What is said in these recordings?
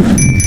Bumi.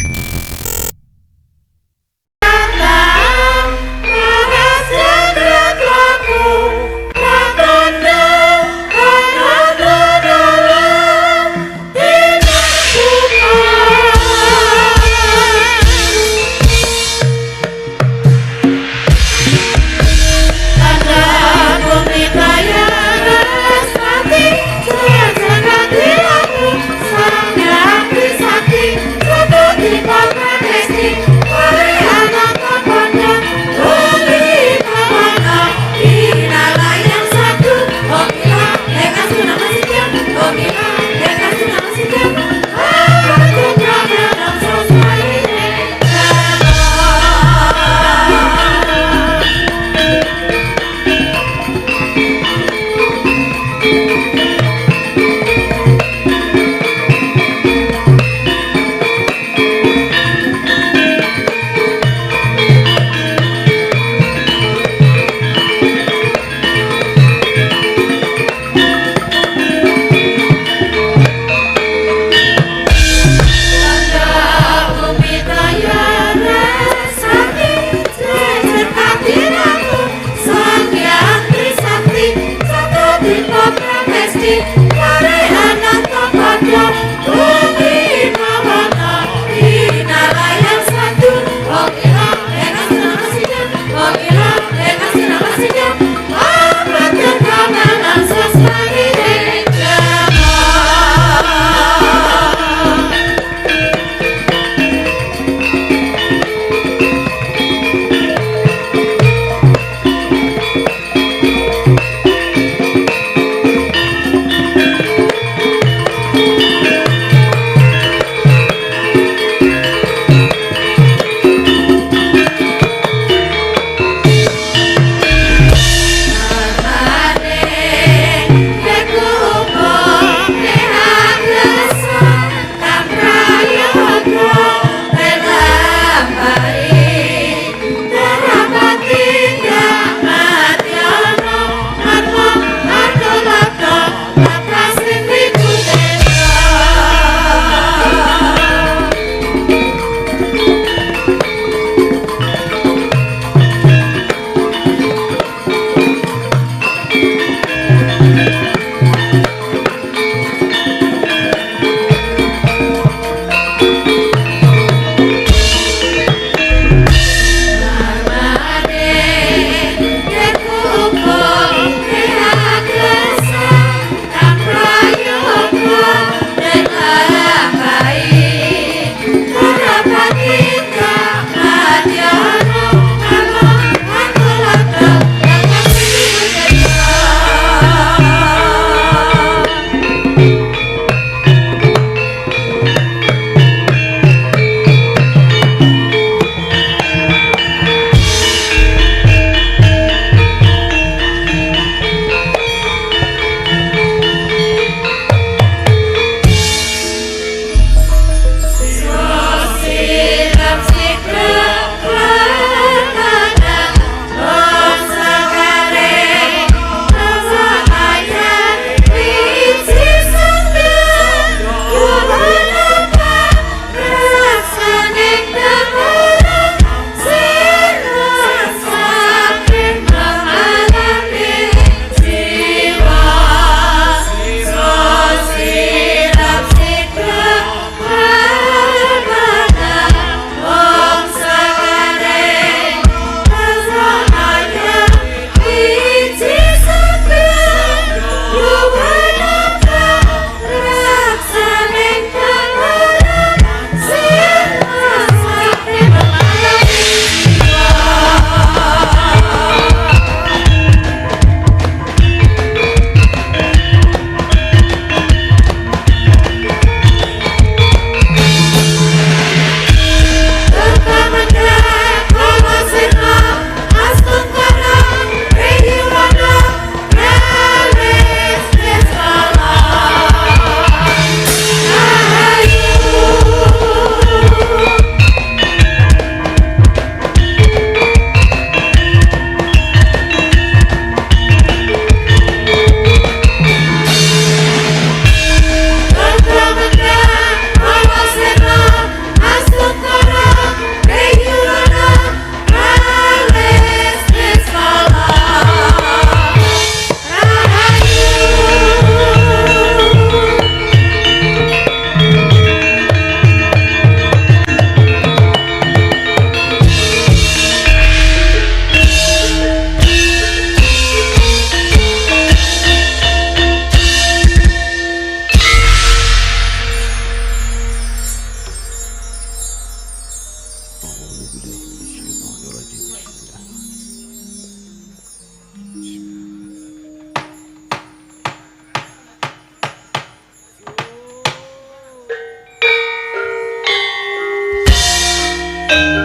Ayo.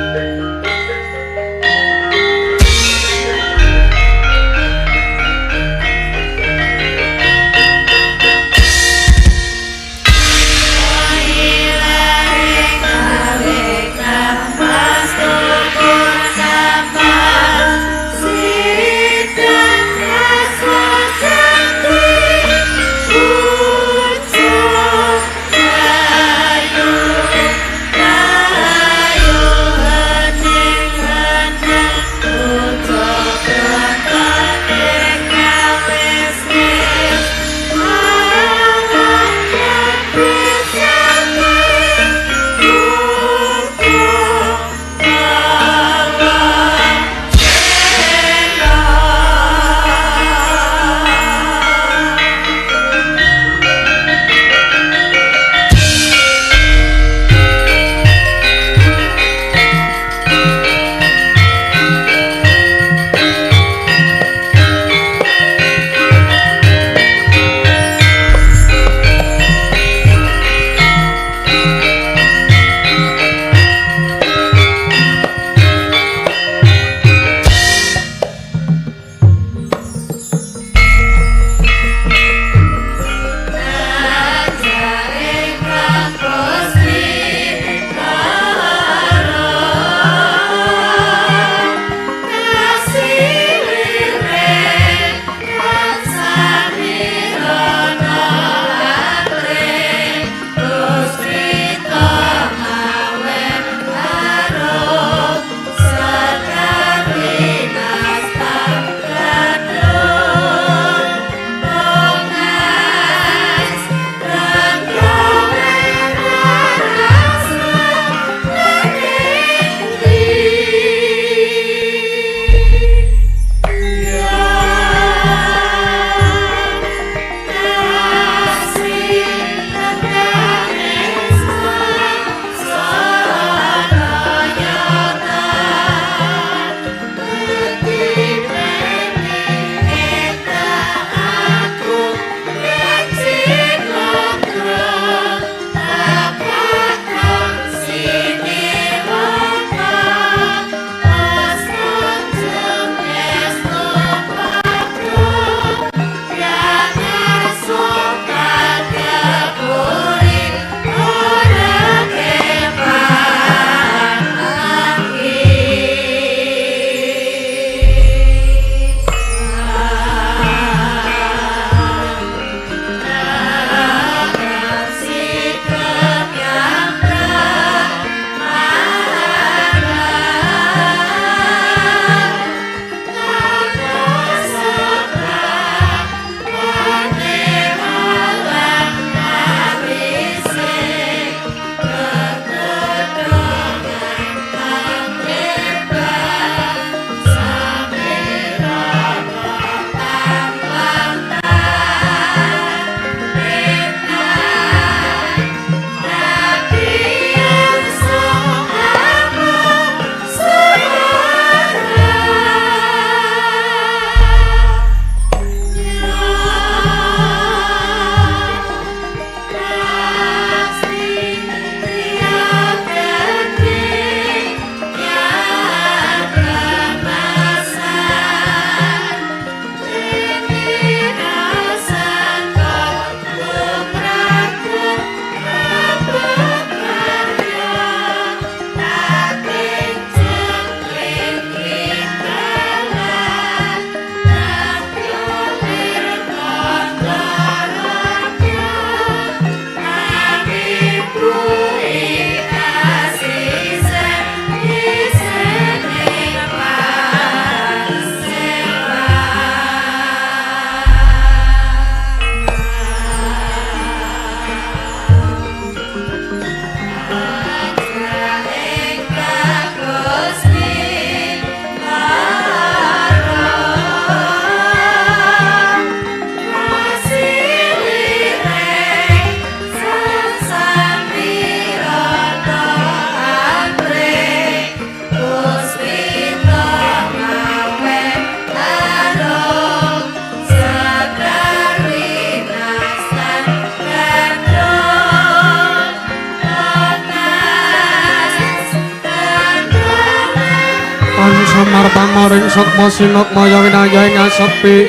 Papan samar pamaring sukma sinukmaya winaya ing asepi.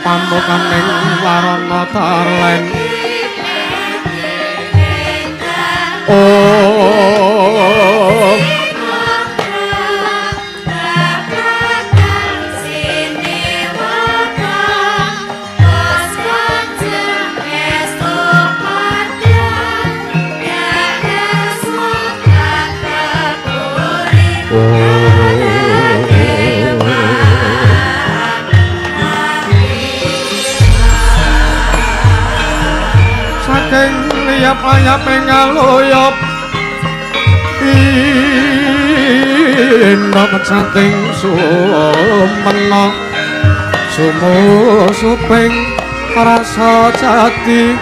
Pamukaning warana tarlen. Saking liyap-layap ing aluyop indah pecating sumena sumusuping rasa jati.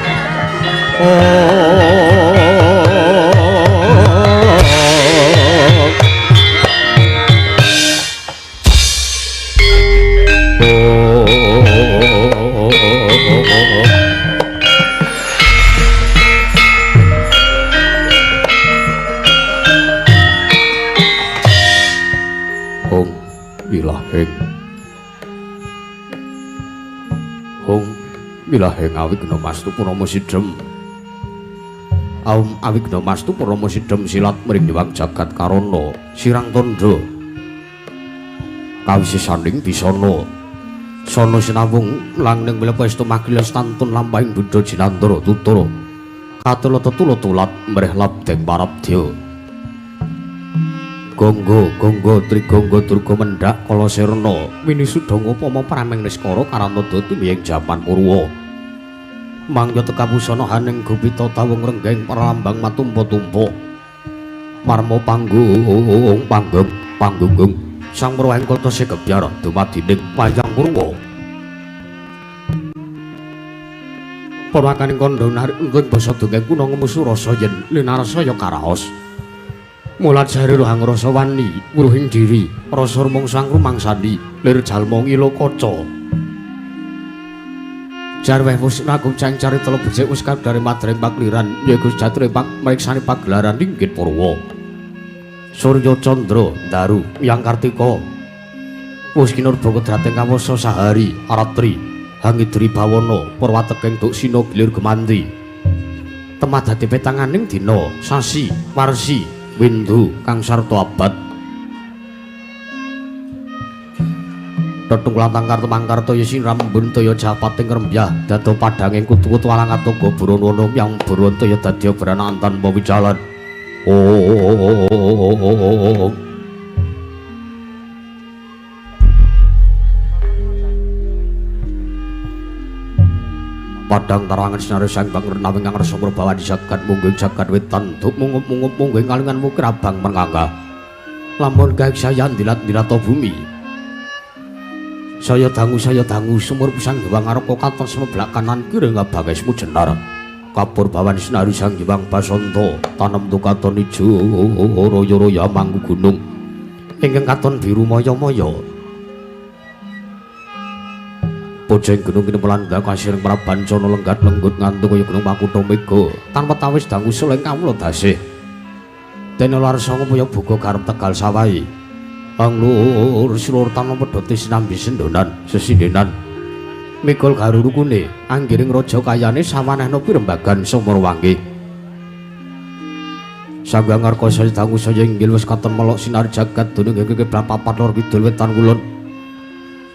Hong wilahing Hong wilahing awigna mastu purama sidhem. Aum awigna mastu purama sidhem silat mring dewang jagat karana sirang tandha kawisisaning bisana sana sinawung langning mlebu tumagilas tantun lampahing buddha jinandara tutara katula tetula tulat mreh labdeng parabdya. Gonggo gonggo trigonggo durga mendhak kala sirna winisudha ngupama prameng niskara karantada tumiyeng jaman purwa. Mangya tekapusana haning gupita tawung renggeng pralambang matumpa-tumpa marma panggung panggung panggunggung sang mruweng kota segebyar dumadining wayang purwa. Purwakaning kandha narik ing basa dongeng kuna ngemusu rasa yen linarsa ya karaos. Mulat jare rohang rasa wani wuruhing diri rasa rumangsa rumangsani lir jalma ngila kaca. Jarweh wis nagung cang carita becik wis kadare madreng pakliran yaiku jatre pak mriksani pagelaran inggit purwa. Surya Candra Daru Yang Kartika wis kinurba kodrating kawasa sahari aratri hangidri bawana purwateking duksina gilir gemanti. Temadati petanganing dina sasi warsi windu kang sarta abad. Tetunggal tangkar tumangkar toya sinrambun toya japating rembyah dado padhanging kutu-kutu alang atungga burono yang buron toya dadi obranan tanpa wijalan. Oh. Padang tarangan sinari sang bang renawi kang rasa prabawa di jagat mungguing jagat wetan duk mungup-mungup mungguing kalingan mukir abang mengangga. Lamun gaek saya dilat-dilat bumi. Saya dangu sumur pisang gewang arka katon semeblak kanan kiri ngabange jenar. Kapur bawan sinari sang gewang basanta tanem tukaton ijo royo-royo mangku gunung. Ingkang katon biru maya-maya. Pojeng gunung kinemelan kasir prabancana lenggat lenggut ngantuk kaya gunung Makutha Mega tanpa tawis dangu suleng kawula dasih. Dene larsa ngupaya buka garep Tegal sawahi. Anglur silur tanpa pedhote sinambi sendonan sesindenan. Mikul garu rukune anggiring raja kayane sawanehna pirembagan Sumurwangi. Sangga ngarka saya dangu saya inggil wis katon melok sinar jagat dunung ing kiblat papat lor kidul wetan kulon.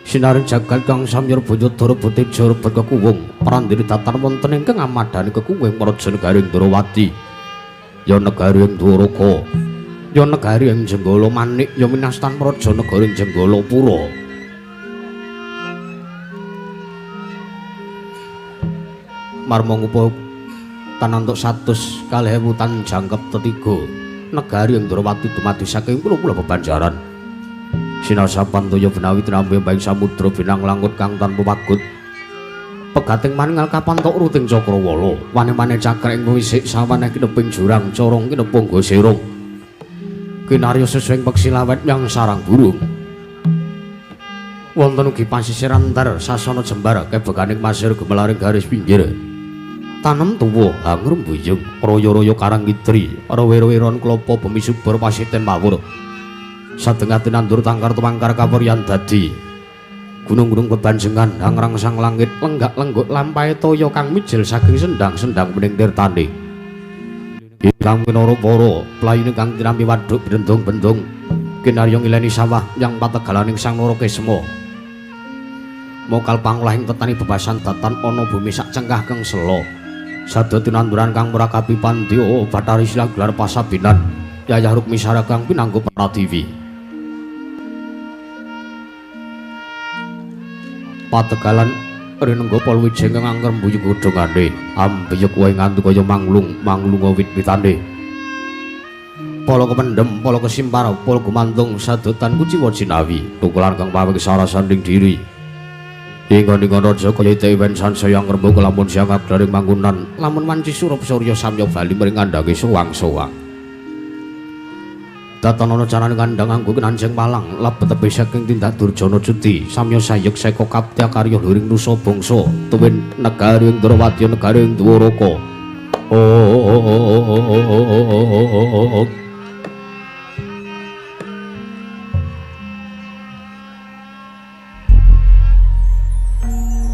Sinar jagat kang samyar Banyadara Boteja rebet kekuwung prandiri datan wonten ingkang amadhani kekuwung praja negari Ndrawati. Ya negari ing Dwaraka, ya negari ing Jenggala Manik, ya minastan praja negari Jenggala Pura. Marma ngupa tanantuk 102.000 tan jangkep tetiga negari ing Ndrawati dumadi saking pula-pula bebanjaran. Sinasapan toya benawi tinampi baing samudra binang langut kang tanpa pagut. Pegating maningal kapantok ruting cakrawala, wane-wane cakra ing wisik sawaneh kineping jurang corong kinepung gosirung. Kinarya sesuing peksi lawet yang sarang burung. Wonten ugi pasisiran tar sasana jembar kebeganing pasir gumelaring garis pinggir. Tanem tuwa hangrembuyung raya-raya karang kitri, rawe-raweron klapa bumi subur pasiten mawur. Sadengate nandur tangkar tumangkar kawuryan dadi. Gunung-gunung bebanjengan hangrangsang langit lenggak-lengguk lampahe toya kang mijil saking sendang-sendang bening tirtane. Ingkang minara para playune kang tinampi waduk bendung-bendung kinarya ngileni sawah yang pategalaning Sang Narakesma. Mokal pangolahing tetani bebasan datan ana bumi sak cengkah kang sela. Sada tinanduran kang murakabi pandya Bathari Silang gelar pasabinan Yayah Rukmi Sara kang pinanggo pratiwi. Pategalan rinengga palwijeng kang angrembuyung godhongane ambeyek wae nganti kaya manglung manglunga wit-witane. Pala kependhem, pala kesimpar, pala gumantung sadotan kuciwa jinawi tukulan kang pawing sarasaning diri. Ingon-ingon raja kaya ite wen sansaya ngrembug lamun siang abdaring manggunan lamun wanci surup surya samya bali mring kandhange suwang-suwang. Datan ana carane kandhang anggo kinanjeng palang lebet tebih saking tindak durjana cuti samya sayek seka kaptya karya luring nusa bangsa tuwin negari ing Ndrawati negari ing Dwaraka. Oh.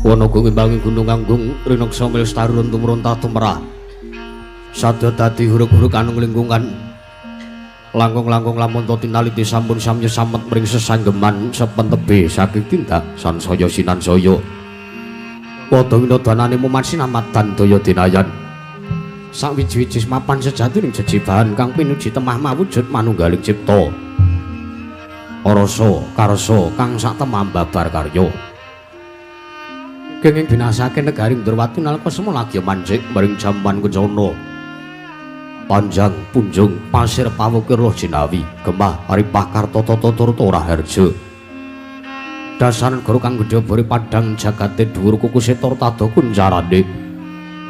Wana ngimbangi gunung kanggung rineksa milestari tumruntah tumrah. Sadya dadi hurug-hurug anung lingkungan. Langkung-langkung lamun to tinaliti sampun samya samet mring sesanggeman sepentebe saking tindak sansaya sinansaya. Padha winodanane mumat sinamadan daya dinayan. Sawiji-wiji mapan sejati ning jejibahan kang pinuji temah mawujud manunggaling cipta. Rasa karsa kang sak temah babar karya. Kenging binasake negari Ndrawati nalika semana lagi mancik maring jamban kencana. Panjang punjung pasir pawukir loh jinawi gemah ripah kartata turta raharja. Dasar negara kang gedhe bori padhang jagate dhuwur kukuse turta kuncarane.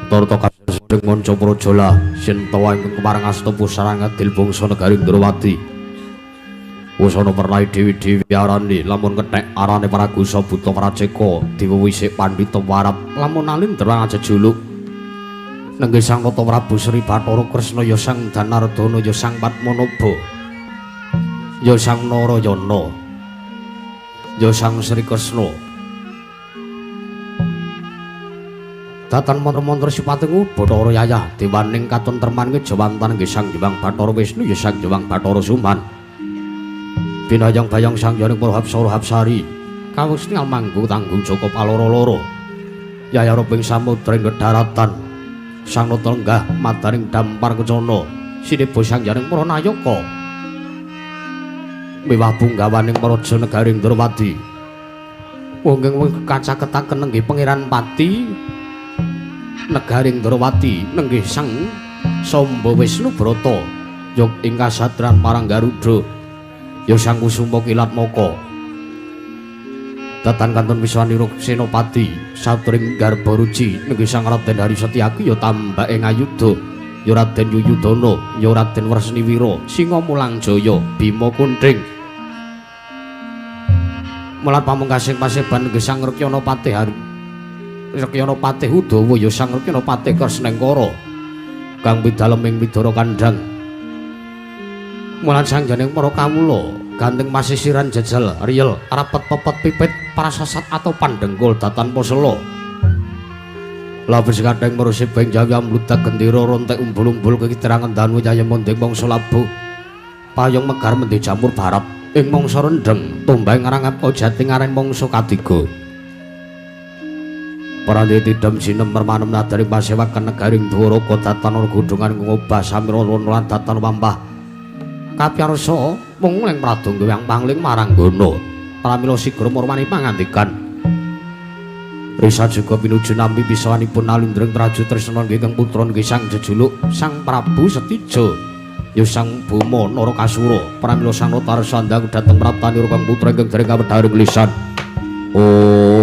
Turta kasring manca praja sintawa ingkang kemarang asta pusarang adil bangsa negari Ndrawati. Wusana pernahe dewi-dewi arane lamun kethek arane Pragusa buta Praceka diwewisik pandhita warap lamun alindra jejuluk. Nenggih Sang Nata Prabu Sri Bathara Kresna ya Sang Danardana ya Sang Padmanaba ya Sang Narayana ya Sang Sri Kresna. Datan mantra-mantra sipating Bathara Yayah dewaning katentreman kejawantan nggih Sang Hyang Bathara Wisnu ya Sang Hyang Bathara Suman. Binayang bayang sang yaning para hapsara hapsari kawusni manggung tanggung jaka paloro-loro yayah roping samudra ing daratan Sang Nata lenggah madaring dampar kencana sineba sang yaning para nayaka miwah punggawaning praja negari Ndrawati. Wong ing kacaketaken nenggih Pangeran Pati negari Ndrawati nenggih Sang Samba Wisnu Brata yog ing kasatran parang Garuda ya Sang Kusuma Kilatmaka. Datan kantun wiswanira Senopati satring garba ruci nenggih Sang Raden Hari Setyaki ya tambake ngayuda ya Raden Yuyudana ya Raden Wresniwira Singa Mulang Jaya Bima Kunthing. Mulat pamungkasing paseban nenggih Sang Rekyana Patih Hari Rekyana Patih Udawa ya Sang Rekyana Patih Kresnengkara kang pidalem ing Widara Kandhang. Mulan sangjaning para kawula ganteng pasisiran jejel riyel rapet pepet pipit prasasat atau pandengkul datan posela. Lapis kadang merusip ing jawi amludak gendera rontek umbul-umbul kekiterangan danu yaya mondeng mangsa labuh payung megar mendhe jamur barat ing mangsa rendheng tumbang ngarang jati ngaren mangsa katiga. Parandhe tidem sinem permanem nadaring pasewakan negaring Dwaraka datan godhongan ngobah samira lan datan wampah. Kapyarsa mung ing pradonga wang pangling maranggono pramila sigra murwani pangandikan. Risa juga pinuju nampi pisawanipun nalindring Traju Tresna nggih kang putra nggih Sang jejuluk Sang Prabu Setija ya Sang Boma Narakasura pramila Sang Natarsa ndang dhateng praptanira kang putra ingkang dereng kawedharing lisan. Oh.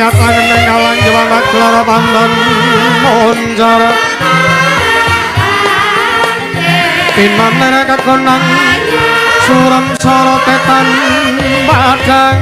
Mayat langeneng kalang jawana klara pandan moncar pinanten kakonang suram sorotetan padang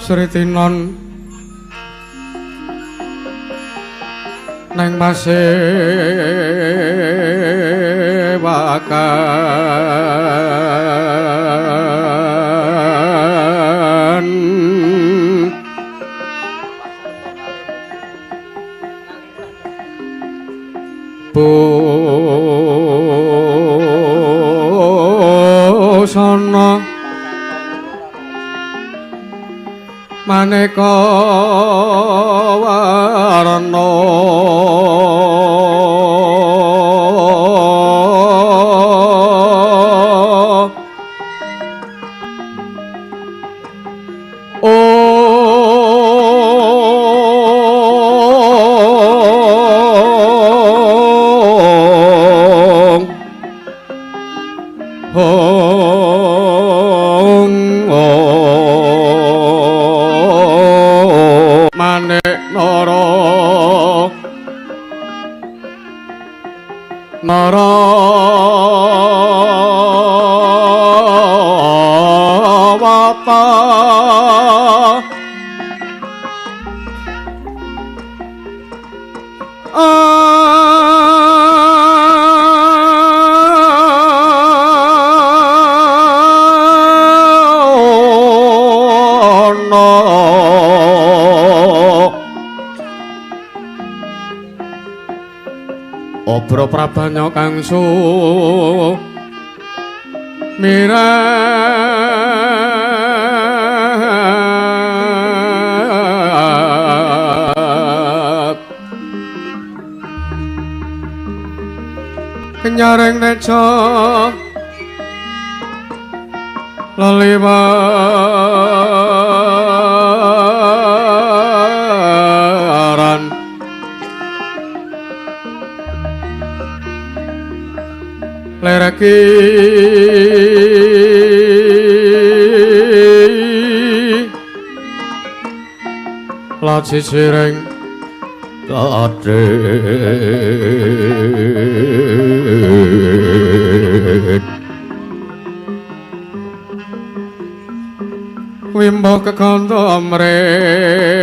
Sritinon neng pasewakan busana maneka warna Obro prabanya kang su mirat kenyaring nejo leliwaran lereki lacisiring kadhet wimbo kekandha mrek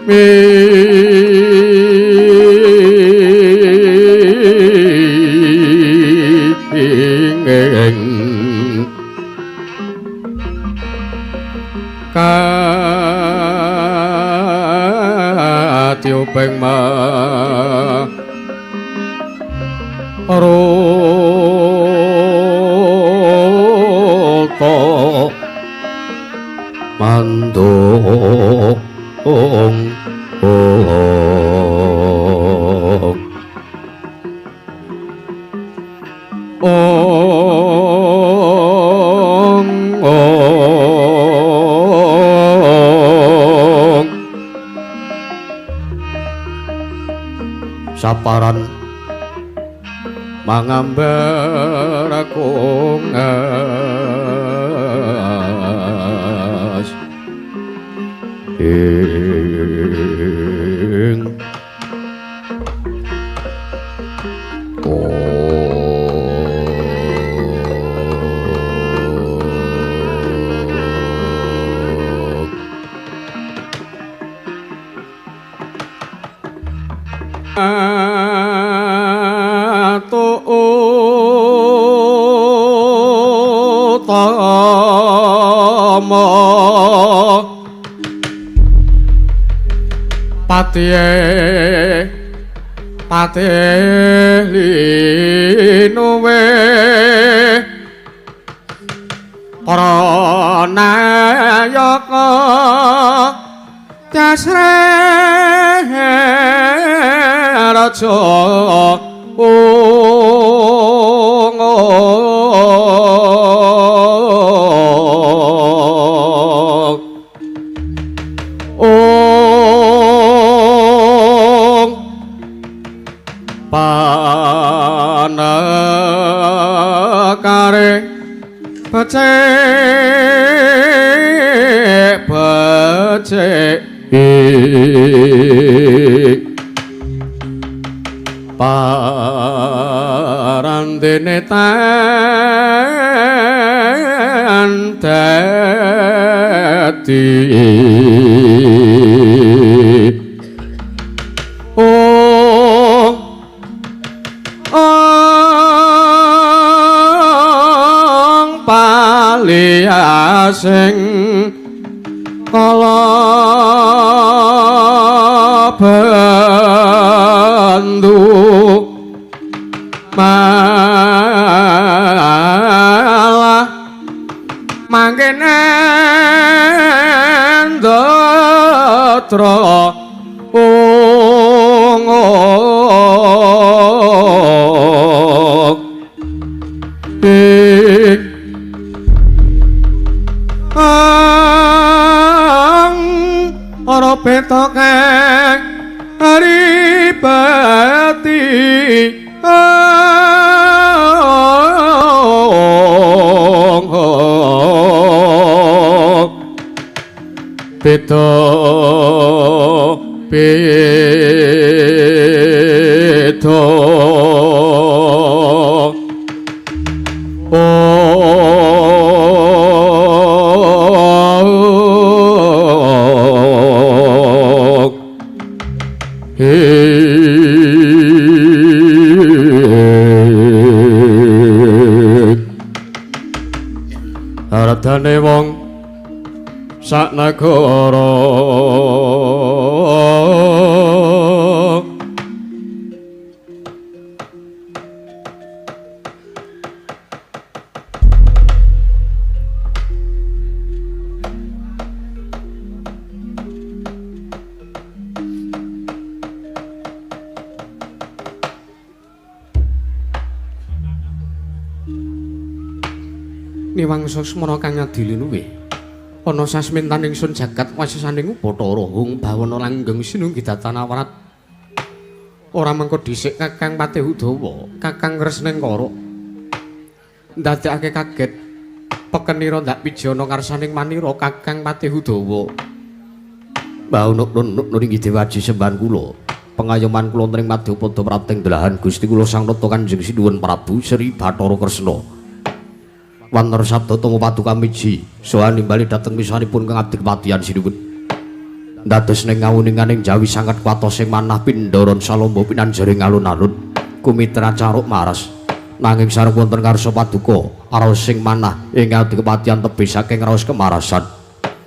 ming katiuping ma ruta mandung ong. Saparan mangambar kungas ing Patihe pate linuwe para nayaka dasre raja panekare becik becik parandene tan dadi sing kala bendu malah mangkene ndatra ora petoke aripati beda beda Aradane wong sak nagara Niwangsa semana kang adili luwih ana sasmintan ingsun jagat wasisaning Bathara Hung bawana langgeng sinunggidatan awrat ora mengko dhisik Kakang Patih Udawa Kakang Kresnengkara ndadekake kaget pekenira ndak pijana karsaning manira Kakang Patih Udawa. Mbah nuk nuri Dewaji sembahan kula pengayoman kula wonten ing madyapada prapting delahan Gusti kula Sang Nata Kanjeng Sinuwun Prabu Sri Bathara Kresna. Wanara sabda tama paduka miji saha nimbali dhateng misanipun kang abdi kepatihan sinuwun. Dados ning ngawuninganing Jawi sanget kuwatos sing manah pindharan salomba pinanjaring alun-alun kumitra caruk maras. Nanging sareng wonten ngarsa paduka raos sing manah ing abdi kepatihan tebih saking raos kemarasan.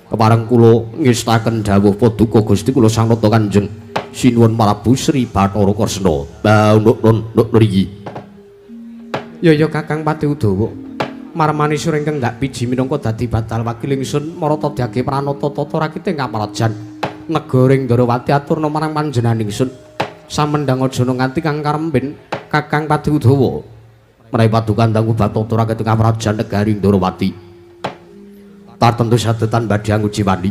Kepareng kula ngestaken dawuh paduka Gusti kula Sang Nata Kanjeng Sinuwun Prabu Sri Bathara Kresna. Mbah nuk nriki. Ya ya Kakang Patih Udawa. Marmani sura ingkang ndak piji minangka dadi batal wakil ingsun marata dyage pranata tata rakite kaprajan negara ing Ndarawati aturna marang panjenengan ingsun samendhang aja nganti kang karembin Kakang Patih Udawa. Menawi paduka ndang batata rakite kaprajan negari Ndarawati tartemtu sadetan badhe anguji wani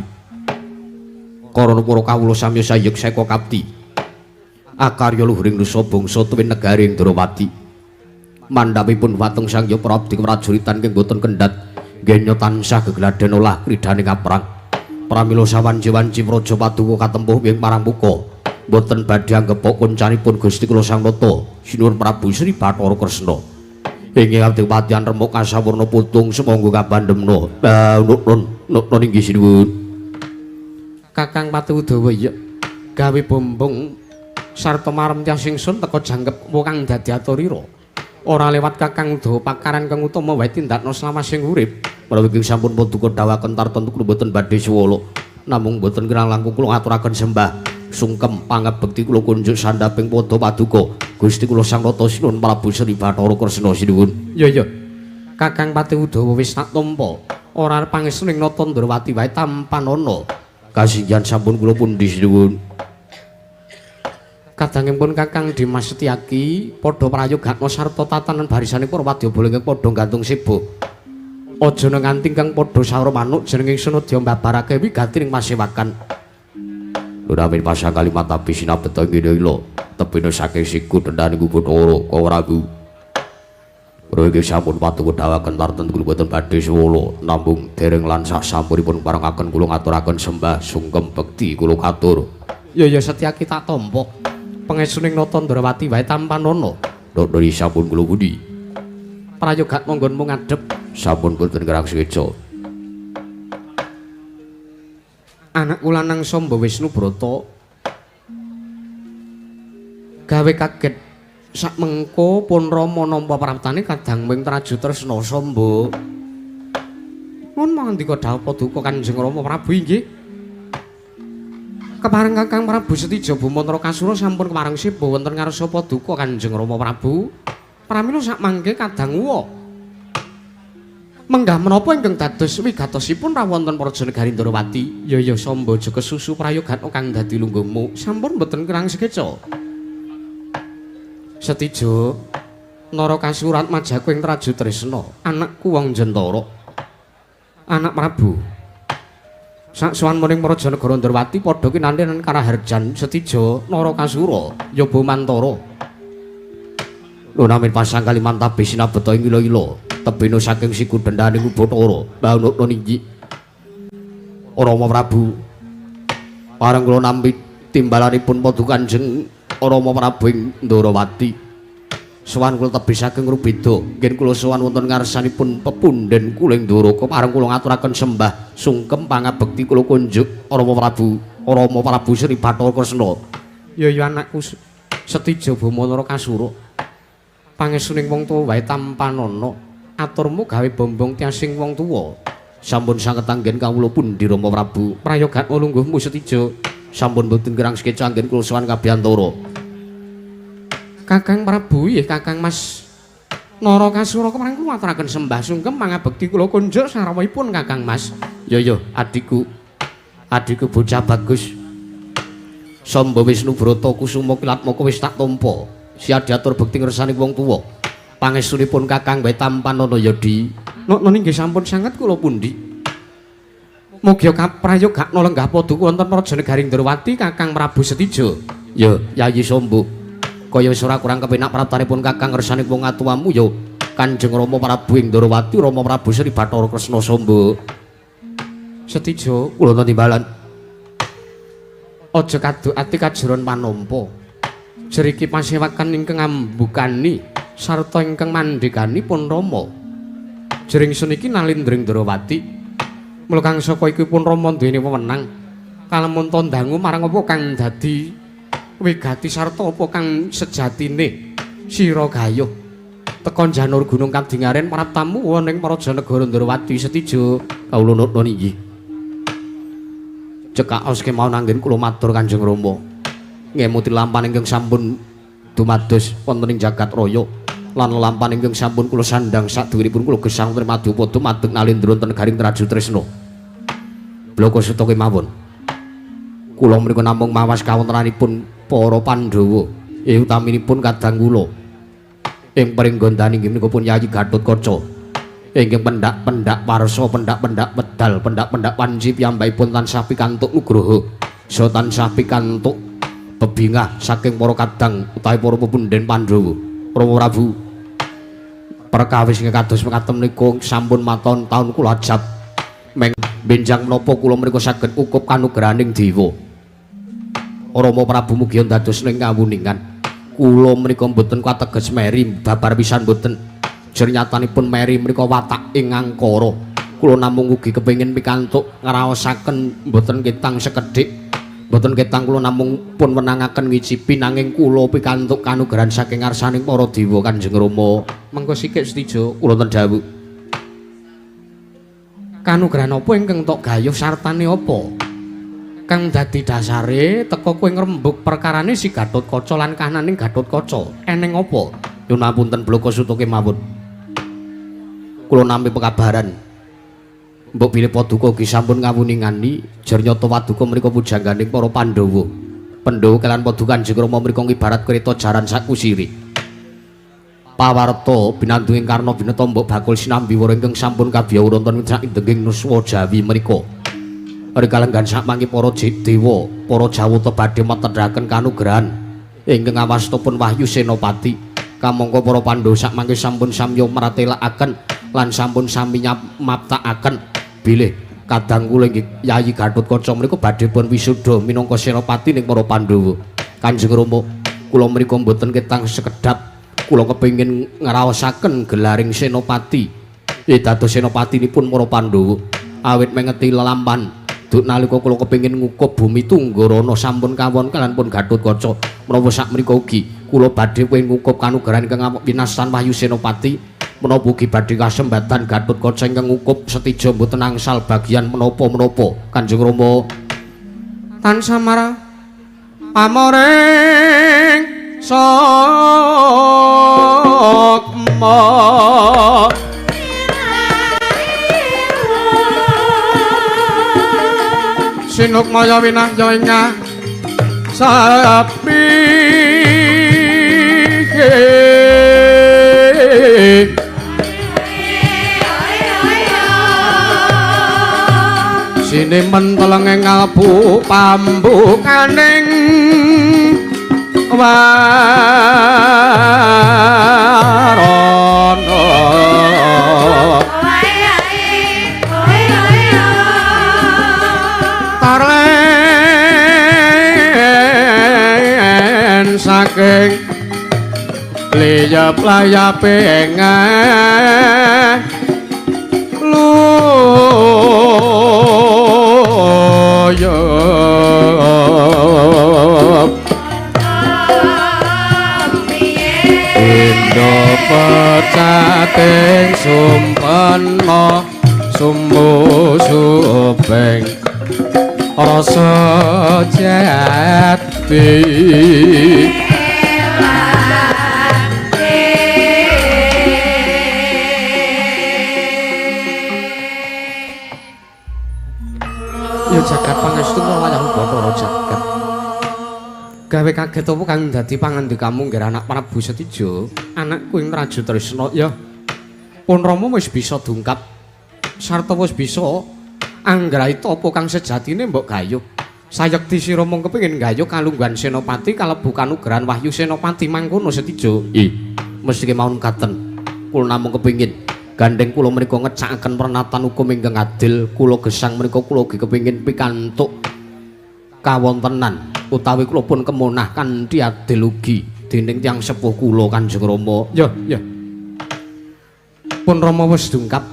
karana para kawula samya sayuk seka kapti Akarya luhuring nusa bangsa tuwin negari Ndrawati. Mandhapipun watung Sang Hyang Prabdi prajuritan ingkang boten kendhat genya tansah gegladen olah kridhaning kaprang. Pramila sawanci-wanci praja paduka katempuh ing marang muka. Boten badhe anggepok koncanipun Gusti kula Sang Nata, Sinuwun Prabu Sri Bathara Kresna. Ing kadipatian remuk kasawurna putung sumangga kabandemna. Nun inggih sinuwun. Kakang Pati Udawa iya gawe bombong sarta marem tiyang ingsun teka jangkep kang dadi aturira. Ora lewat Kakang Udawa pakaran kang utama wae tindakna slamasing urip. Menawi ingkang sampun paduka dawaken tartemtu kula boten badhe suwala. Namung boten kirang langkung kula ngaturaken sembah sungkem pangabekti kula kunjuk sandhaping padha paduka Gusti kula Sang Nata Sinuwun Prabu Sri Bathara Kresna sinuwun. Iya iya. Kakang Pati Udawa wis tak tampa. Ora arep pangestu ning Nata Ndrawati wae tampanana. Kasinggihan sampun kula pundi sinuwun. Kadangipun Kakang Dimas Setyaki padha prayogatna sarta tatanan barisane para wadyabala ingkang padha gantung seba. Aja nganti kang padha sawra manuk jeneng ingsun adya mbabarake wigati ning pasewakan. Nurawin pasang kalimat tapi sinabeta ngene ila tebene saking siku dendane Bathara Kawrabu. Kula sampun paduka dawaken tartemtu kula boten badhe suwala namung dereng lan sak sampunipun parengaken kula ngaturaken sembah sungkem bekti kula katur. Ya ya Setyaki tak tampa. Pangestuning Nata Ndrawati wae tampanana. Nata sampun kula pundi. Prayogatma nggonmu ngadhep sampun boten kerang sekeca. Anakku lanang Samba Wisnu Brata gawe kaget sak mengko pun Rama nampa praptane kadang wing Traju Tresna Samba. Nuwun mangandika dawuh paduka Kanjeng Rama Prabu inggih. Kepareng Kakang Prabu Setija Boma Narakasura sampun kepareng seba wonten ngarsa paduka Kanjeng Rama Prabu. Pramila sak mangke kadang uwa. Menggah menapa ingkang dados wigatosipun rawonten praja negari Ndrawati? Ya ya Samba aja kesusu prayogatna kang dadi lungguhmu. Sampun mboten kirang sekeca. Setija Narakasura atmajaku ing Traju Tresna, anakku wong Jentara. Anak Prabu. Saksuwan muring praja negara Ndrawati padha kinanten karaharjan Setija Narakasura ya Bomantara. Lunamin pasang kalimantabe sinabeta ing ila-ila tebene saking siku dendane Bathara. Baunukna ninggi Rama Prabu. Pareng kula nampi timbalanipun paduka Kanjeng Rama Prabu ing Ndrawati. Sowan kula tebih saking Rubeda, nggih kula sowan wonten ngarsanipun pepundhen kula ing Ndoraka. Pareng kula ngaturaken sembah sungkem pangabekti kula kunjuk Rama Prabu, Rama Prabu Sri Bathara Kresna. Ya ya anakku Setija Boma Narakasura. Pangestuning wong tuwa wae tampanana, aturmu gawe bombong tiasing wong tuwa. Sampun sanget anggen kawula pundi Rama Prabu. Prayogatma lungguhmu Setija. Sampun boten kirang sekeca anggen kula sowan kabiyantara. Kakang Prabu inggih Kakang Mas Narakasura kepareng kula aturaken sembah sungkem pangabekti kula kunjuk sarawuhipun Kakang Mas. Ya ya adikku. Adikku bocah bagus. Samba Wisnu Brata Kusuma Kilatmaka wis tak tampa. Siap diatur bekti ngersani wong tuwa. Pangestunipun Kakang wae tampanana ya Di. Nokno inggih sampun sanget kula pundi. Mugi prayogatna lenggah paduka wonten praja negari Ndrawati Kakang Prabu Setija. Ya Yayi Samba. Kaya wis ora kurang kepenak praptanipun Kakang ngersani wong atuwamu ya Kanjeng Rama Prabu ing Ndrawati Rama Prabu Sri Bathara Kresna Samba. Setija kula timbalan. Aja kaduk ati kajeron panampa. Jeriki pasewakan ingkang ambukani sarta ingkang mandhekani pun Rama. Jering sun iki nalindring Ndrawati. Mula kang saka iki pun Rama duweni wewenang kalamun dangu marang apa kang dadi wigati sarta apa kang sejatine sira gayuh. Teka janur gunung kadingaren praptamu wonten ing praja negara Ndrawati Setija. Kawula nutun inggih. Cekaos kemawon anggen kula matur Kanjeng Rama. Ngemuti lampan ingkang sampun dumados wonten ing jagat raya lan lampan ingkang sampun kula sandhang sadhuwuripun kula gesang wonten madyapada madeg nalindra wonten garing Traju Tresna. Bloko suta kemawon. Kula menika namung mawas kawontenanipun para Pandhawa, utaminipun kadang kula. Ing pringgondani inggih menika pun Yayi Gatotkaca. Ingkang pendak-pendak warsa, pendak-pendak medal, pendak-pendak panci piyambakipun tansah pikantuk nugraha, saha tansah pikantuk Bebingah saking para kadang utawi para pepunden Pandhawa. Rama Prabu, perkawis ingkang kados mekaten menika sampun maton taun kula ajab. Meng benjang menapa kula menika saged ukup kanugrahaning dewa. Rama Prabu mugi dados ing kawuningan. Kula menika mboten kateges meri babar pisan mboten. Jernyatanipun meri menika watak ing angkara. Kula namung ugi kepengin pikantuk ngraosaken mboten ketang sekedhik. Mboten ketang kula namung pun wenangaken ngicipi nanging kula pikantuk kanugrahan saking ngarsaning para dewa Kanjeng Rama. Mengko sikik Setija, kula ten dawuh. Kanugrahan apa ingkang tok gayuh sartane apa? Kang dadi dasare teka kowe ngrembug perkarane si Gatotkaca lan kahananing Gatotkaca. Eneng apa? Nyuwun ngapunten bloko suto kemawon. Kula nampi pekabaran. Mbok bilih paduka ugi sampun ngawuningani jernyata paduka menika pujangganing para Pandhawa. Pandhawa kaliyan paduka Kanjeng Rama menika ngibarat kereta jaran sakusiri. Pawarta binandunging Karna bineta mbok bakul sinambi wara ingkang sampun kabiyawur wonten ing indenging nuswa Jawi menika. Rikalenggan sakmangke para dewa, para jawata badhe metendhaken kanugrahan ingkang awastapun Wahyu Senopati. Kamangka para Pandhawa sakmangke sampun samya mratelakaken lan sampun sami nyamaptakaken bilih kadang kula inggih Yayi Gatotkaca menika badhe pun wisuda minangka senopati ning para Pandhawa. Kanjeng Rama, kula menika mboten ketang sekedhap, kula kepengin ngraosaken gelaring senopati. Dados senopatinipun para Pandhawa. Awit mengeti lelampan duk nalika kula kepengin ngukup bumi Tunggarana sampun kawon kaliyan pun Gatotkaca. Menawa sakmenika ugi kula badhe pengin ngukup kanugrahan ingkang winastan Wahyu Senopati. Menapa ugi badhe kasembatan Gatotkaca ingkang ngukup Setija mboten angsal bagian menapa-menapa. Kanjeng Rama tansah marang pamoring sokma. Sinukmaya winahya ing sapi. Sinemen telenge ngalbu pambukaning warana. Tarlen saking liyap layape luyup. Indo pecating sumpena sumbu supeng rasa jati. Ya jagat pangestu wayang Bathara jagat. Gawe kaget apa kang dadi pangandikamu nggih anak Prabu Setija, anakku ing Raja Tresna ya. Pun Rama wis bisa dungkap sarta wis bisa anggraita apa kang sejatine mbok gayuh. Sayekti sira mung kepengin gayuh kalungguhan Senopati kalebu kanugrahan Wahyu Senopati mangkono Setija. Ih, mesti kemawon katen. Kula namung kepengin gandeng kula menika ngecakaken pernatan hukum ingkang adil. Kula gesang menika kula ugi kepengin pikantuk kawontenan utawi kula pun kemonah kanthi adil ugi dening tiyang sepuh kula Kanjeng Rama. Ya, ya. Pun Rama wis dungkap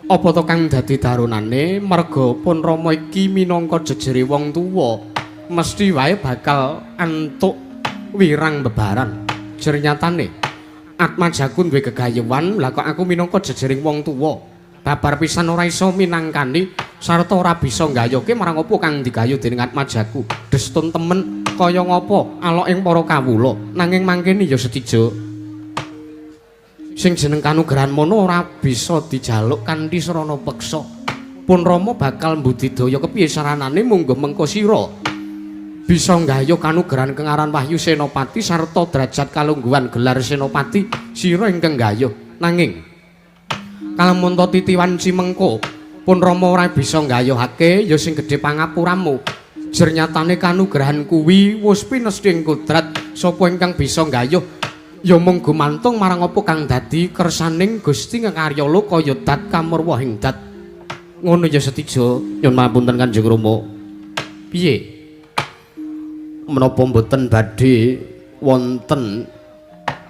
apa to kang dadi daronane merga pun Rama iki minangka jejere wong tuwa mesti wae bakal antuk wirang bebaran. Jernyatane Atmajaku duwe gegayuhan, lha kok aku minangka jejering wong tuwa babar pisan ora iso minangkani sarta ora bisa nggayuhke marang apa kang digayuh dening Atmajaku. Destun temen kaya ngapa alok ing para kawula, nanging mangkene ya Setija sing jeneng kanugrahan mono ora bisa dijaluk kanthi srana peksa. Pun Rama bakal mbudidaya kepiye saranane mungguh mengko sira bisa nggayuh kanugrahan kang aran Wahyu Senopati sarta derajat kalungguhan gelar Senopati sira ingkang nggayuh. Nanging kalamun ta titiwan cimengko pun Rama ora bisa nggayuhake ya sing gedhe pangapuramu. Jernyatane kanugrahan kuwi wis pinesthi ing kodrat sapa ingkang bisa nggayuh ya mung gumantung marang apa kang dadi kersaning Gusti Ngarya Loka ya dat kamurwa ing dat. Ngono ya Setija. Nyuwun pangapunten Kanjeng Rama. Piye? Menapa mboten badhe wonten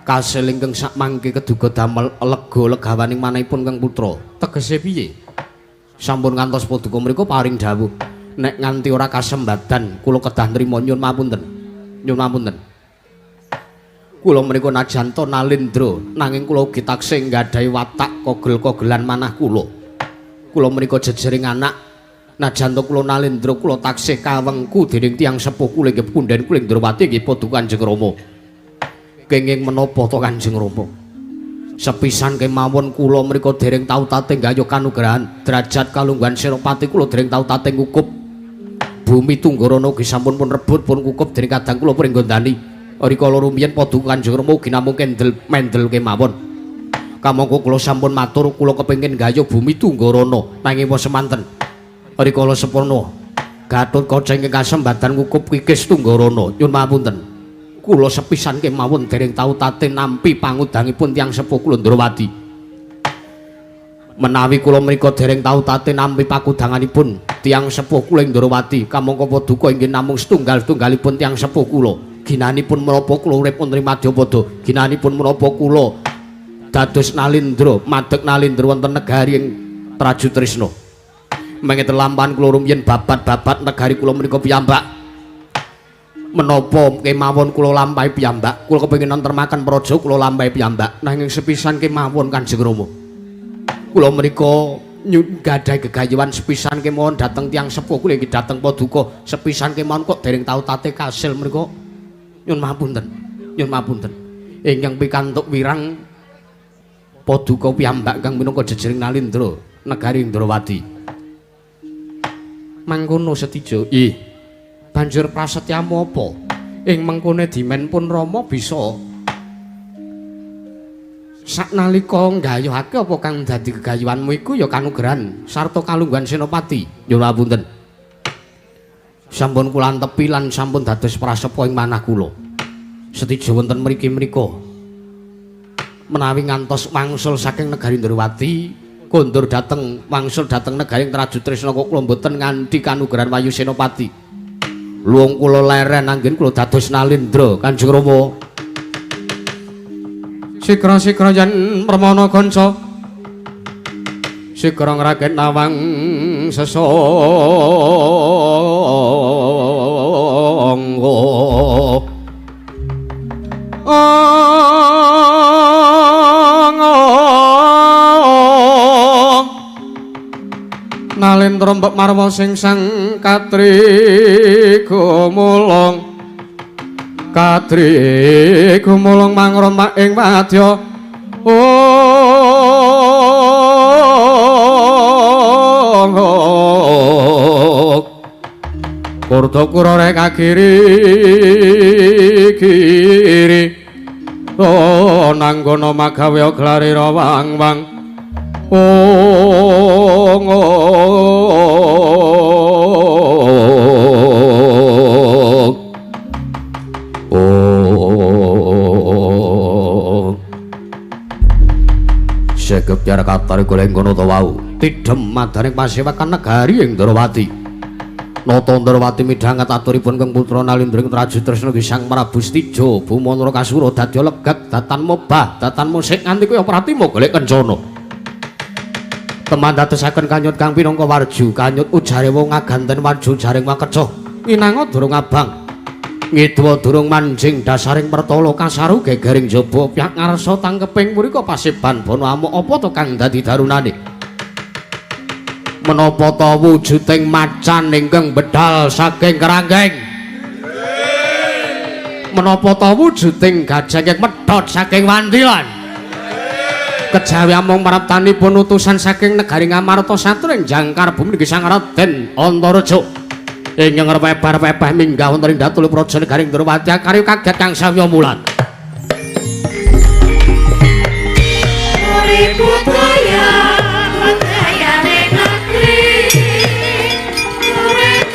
kasil ingkang sakmangke keduga damel lega legawaning manahipun Kang Putra? Tegese piye? Sampun ngantos paduka mriku paring dawuh nek nganti ora kasembadan kula kedah nrima. Nyuwun pangapunten. Nyuwun pangapunten. Kula menika najan to nalindra nanging kula ugi taksih nggadahi watak kogel-kogelan manah kula. Kula menika jejering anak najan to kula nalindra kula taksih kawengku dening tiyang sepuh kula inggih punden kula Indrawati inggih paduka Kanjeng Rama. Kenging menapa to Kanjeng Rama? Sepisan kemawon kula mriku dereng tau tate nggayuh kanugrahan derajat kalungguhan Senopati kula dereng tau tate ngukup bumi Tunggarana ugi sampun pun rebut pun kukup dening kadang kula pringgondani. Rikala rumiyin paduka Kanjeng Rama ugi namung kendel mendel kemawon. Kamangka kula sampun matur kula kepengin nggayuh bumi Tunggarana nanging wis semanten. Rikala sepurna Gatotkaca ingkang kasembadan ngukup kikis Tunggarana. Nyuwun pangapunten. Kula sepisan kemawon dereng tau tate nampi pangudangipun tiyang sepuh kula Ndrawati. Menawi kula mriku dereng tau tate nampi pakudanganipun tiyang sepuh kula Ndrawati, kamangka paduka inggih namung setunggal-setunggalipun tiyang sepuh kula. Ginanipun menapa kula urip wonten ing Madyapada, ginanipun menapa kula dados nalindra, madeg nalindra wonten negari ing Trajutrisna. Mengeten lampahan kula rumiyin babat-babat negari kula menika piyambak. Menapa kemawon kula lampahi piyambak, kula kepengin nentremaken praja kula lampahi piyambak, nanging sepisan kemawon Kanjeng Rama. Kula menika nggadahi gegayuhan sepisan kemawon dhateng tiyang sepuh kula inggih dhateng paduka, sepisan kemawon kok dereng tau tate kasil mriku. Nyuwun pangapunten, nyuwun pangapunten. Ingkang pikantuk wirang paduka piyambak kang minangka jejering nalindra negari Indrawati. Mangkono Setija. Ih. Banjur prasetyamu apa? Ing mengkone dimen pun Rama bisa saknalika nggayuhake apa kang dadi gegayuhanmu iku ya kanugrahan sarta kalungguhan Senopati. Nyuwun pangapunten. Sampun kula antepi lan sampun dados prasepa ing manah kula. Setija wonten mriki mriku. Menawi ngantos wangsul saking negari Ndrawati, kondur dhateng wangsul dhateng negari Trajutrisna kok kula mboten nganti kanugrahan Wayu Senopati. Luwung kula leren anggen kula dados nalindra Kanjeng Rama. Sikra-sikra yen permana kanca sikra ngraket nawang sesangga. Nalendra mbok marwa sing sang katri gumulung, katri gumulung mangromak ing wadya. Kurta kura rek kiri kiri nanggono magawe glare wang-wang. Segep biar katar goleng kono to wau tidhem madaning pasewakan negari ing Ndrawati. Nata Ndrawati midhanget aturipun Kang Putra Nalindra ing Trajutresna Sang Prabu Setija Buma Narakasura dadi legat datan mobah datan musik nganti kaya pratima golek kencana. Teman dadosaken kanyut kang pinangka warju kanyut ujare wong ngaganten warju jaring wakecoh nginanga durung abang ngidwa durung manjing dasaring pertala kasaru gegering jaba pihak ngarsa tangkeping mrika paseban bono amuk apa to kang dadi darunane menapa ta wujuding macan ingkang bedal saking kerangkeng menapa ta wujuding gajah ingkang medhot saking wandilan kejawi amung maraptanipun utusan saking negari Ngamarta satring jangkar bumi nggih Sang Raden Antareja ingkang repebar-pepeh minggah wonten ing datul praja negari Ndrawati karya kaget kang sawya mulan. Urip budaya budayane negeri urip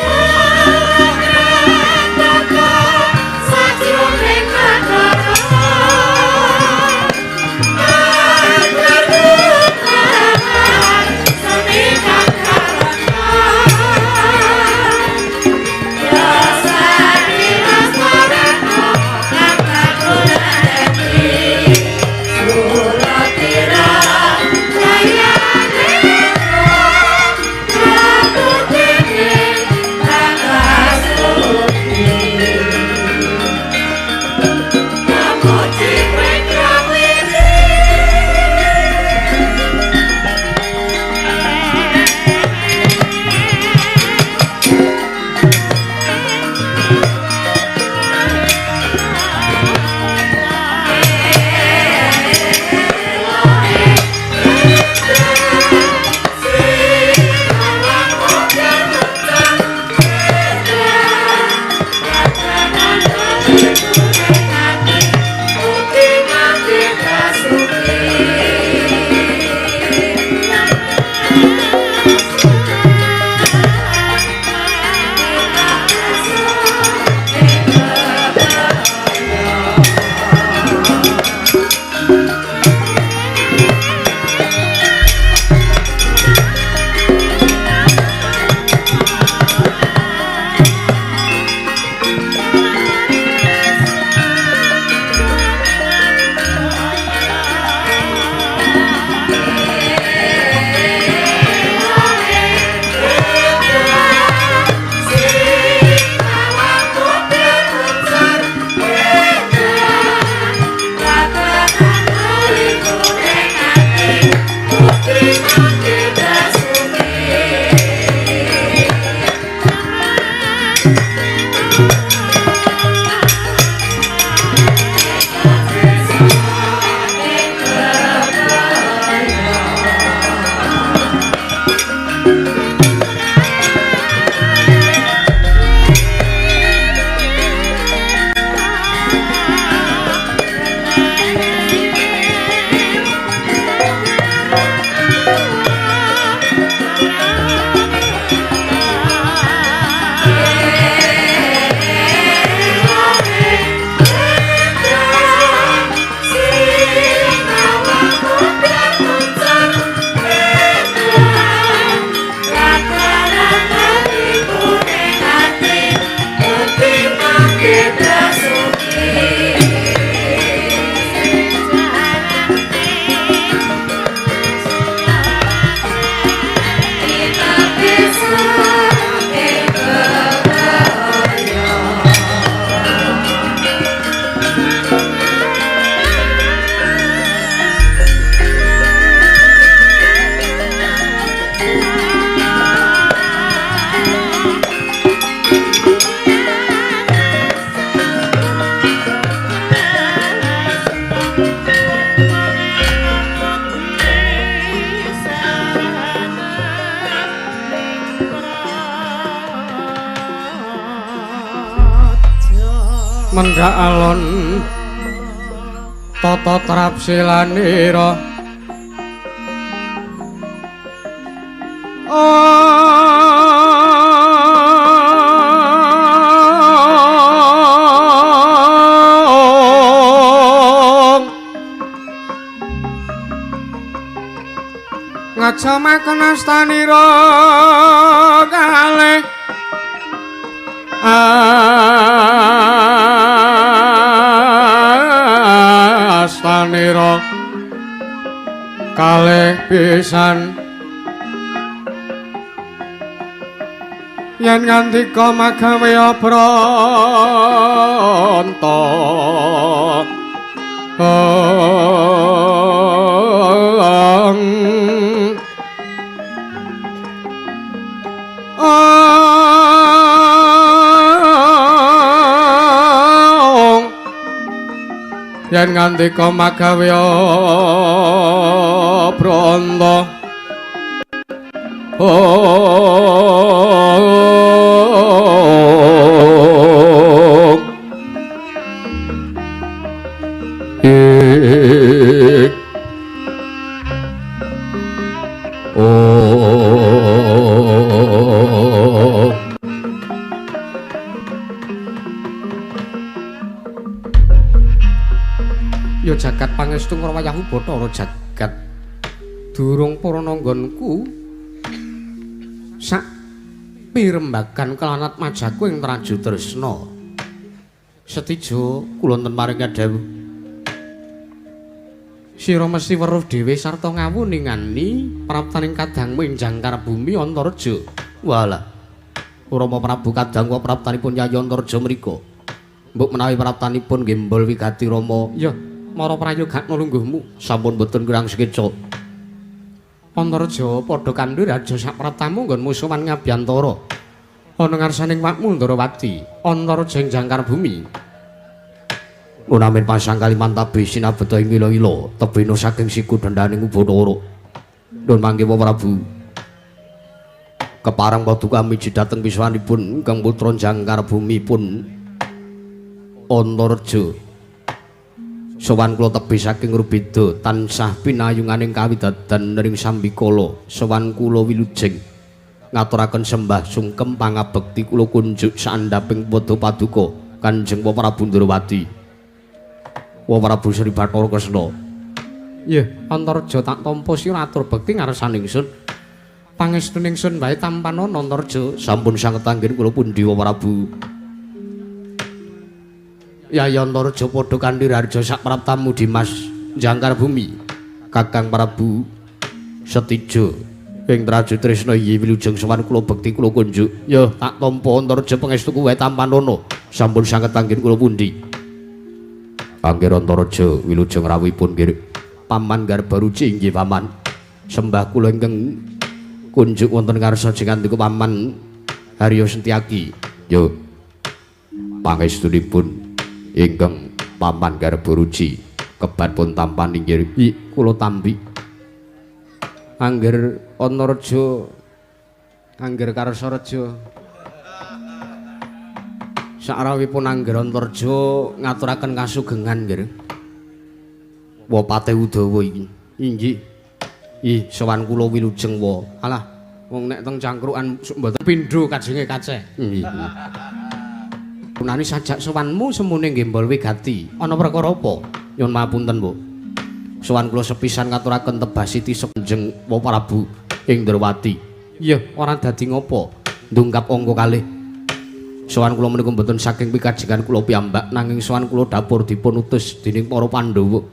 Menggak alon tata trapsilanira ngajamaken astanira kalih astanira kalih pisan yen ngandika magawe branta yen ngandika magawe branta Ya jagat pangestu ngrawayahu Bathara jagat durung para nanggonku sak pirembagan kelanat majaku ing Traju Tresna. Setijo kula wonten maring kadhawuh. Sira mesti weruh dhewe sarta ngawuningani praptaning kadangmu ing jangkar bumi Antareja. Walah. Rama Prabu kadang kula praptanipun Yayi Antareja mriku. Mbok menawi praptanipun gembol wigati Rama. Ya, mara prayogakna lungguhmu. Sampun boten kurang sekeca. Antareja padha kandha raja sak praptamu nggon musuhan ngabyantara. Ana ngarsaning wakmu Ndarawati, Antareja ing jangkar bumi. Unamin pasang Kalimantabe sinabeta ing ila-ila tebena saking siku dendhaning Ubathara. Nun mangke Prabu. Kepareng paduka miji dhateng wiswanipun ingkang putra jangkar bumi pun Antareja. Sowan kula tebih saking Rubeda tansah pinayunganing kawidadan ring sambikala. Sowan kula wilujeng ngaturaken sembah sungkem pangabekti kula kunjuk saandhaping pada paduka Kanjeng Prabu Ndrawati. Wa Prabu Sri Bathara Kresna. Nggih, Antareja tak tampa sira atur bekti ngarsane ingsun. Pangestu ingsun wae tampanana Antareja. Sampun sanget anggen kula pundi Wa Prabu. Yayi Antareja padha kanthi raharja sak praptamu Dimas jangkar bumi. Kakang Prabu Setija ing Traju Tresna iyi wilujeng sowan kula bekti kula kunjuk. Ya tak tampa Antareja pangestuku wae tampanana. Sampun sanget anggen kula pundi. Angger Antareja wilujeng rawuhipun nggih Paman Garbaruci. Inggih Paman. Sembah kula ingkang kunjuk wonten ngarsa jengandika Paman Haryo Sentiaki. Yo pangestunipun ingkang Paman Garbaruci kebat pun tampan inggih kula tampi. Angger Antareja angger Karsareja sakrawipun angger Antareja ngaturaken kasugengan nggih. Wapate Udawa iki. Inggih. Ih, sowan kula wilujeng wa. Alah, wong nek teng cangkrukan mboten pindho kajenge kaceh. Nggih. Punani sajak sowanmu semune nggembol wigati. Ana perkara apa? Nyuwun mapunten, Bu. Sowan kula sepisan ngaturaken tebah siti Kanjeng Wa Prabu ing Ndrawati. Iya, ora dadi ngopo. Ndungkap angka kalih. Sowan kula menika mboten saking pikajengan kula piyambak, nanging sowan kula dapur dipun utus dening para Pandhawa.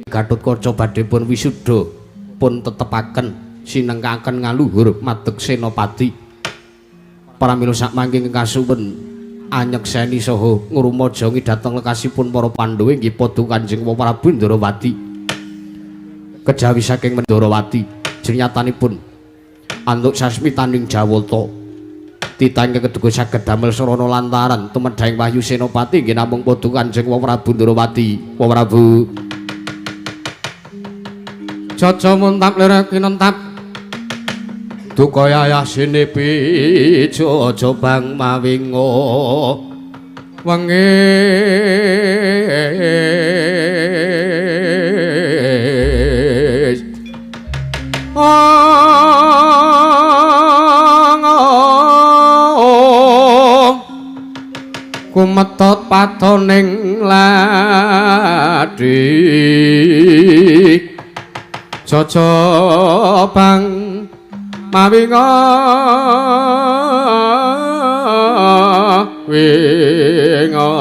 Gatotkaca badhe pun wisuda pun tetepaken sinengkaken ngaluhur madeg senopati. Pramila sakmangke kasuwun anyekseni saha ngrumajangi dhateng lekasipun para Pandhawa inggih padha Kanjeng Prabu Ndrawati. Kejawi saking Ndrawati jenyatanipun antuk sasmitaning Jawata. Titah ingkang keduga saged damel sarana lantaran tumedhahing wahyu senopati inggih namung padha Kanjeng Prabu Ndrawati. Wa Prabu Jaja muntap lere kinentap duka yayasine pijo aja bang mawinga wengi kumetot patoning ladi jaja bang mawinga winga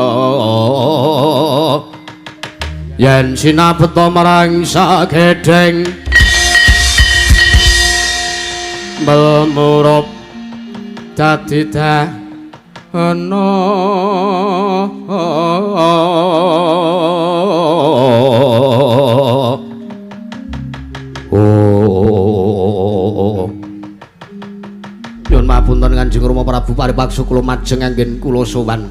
yen sinabeta marang sagedheng melmurup dadi dahana. Oh, nyuwun mapunten Kanjeng Rama Prabu paripaksa kula majeng anggen kula sowan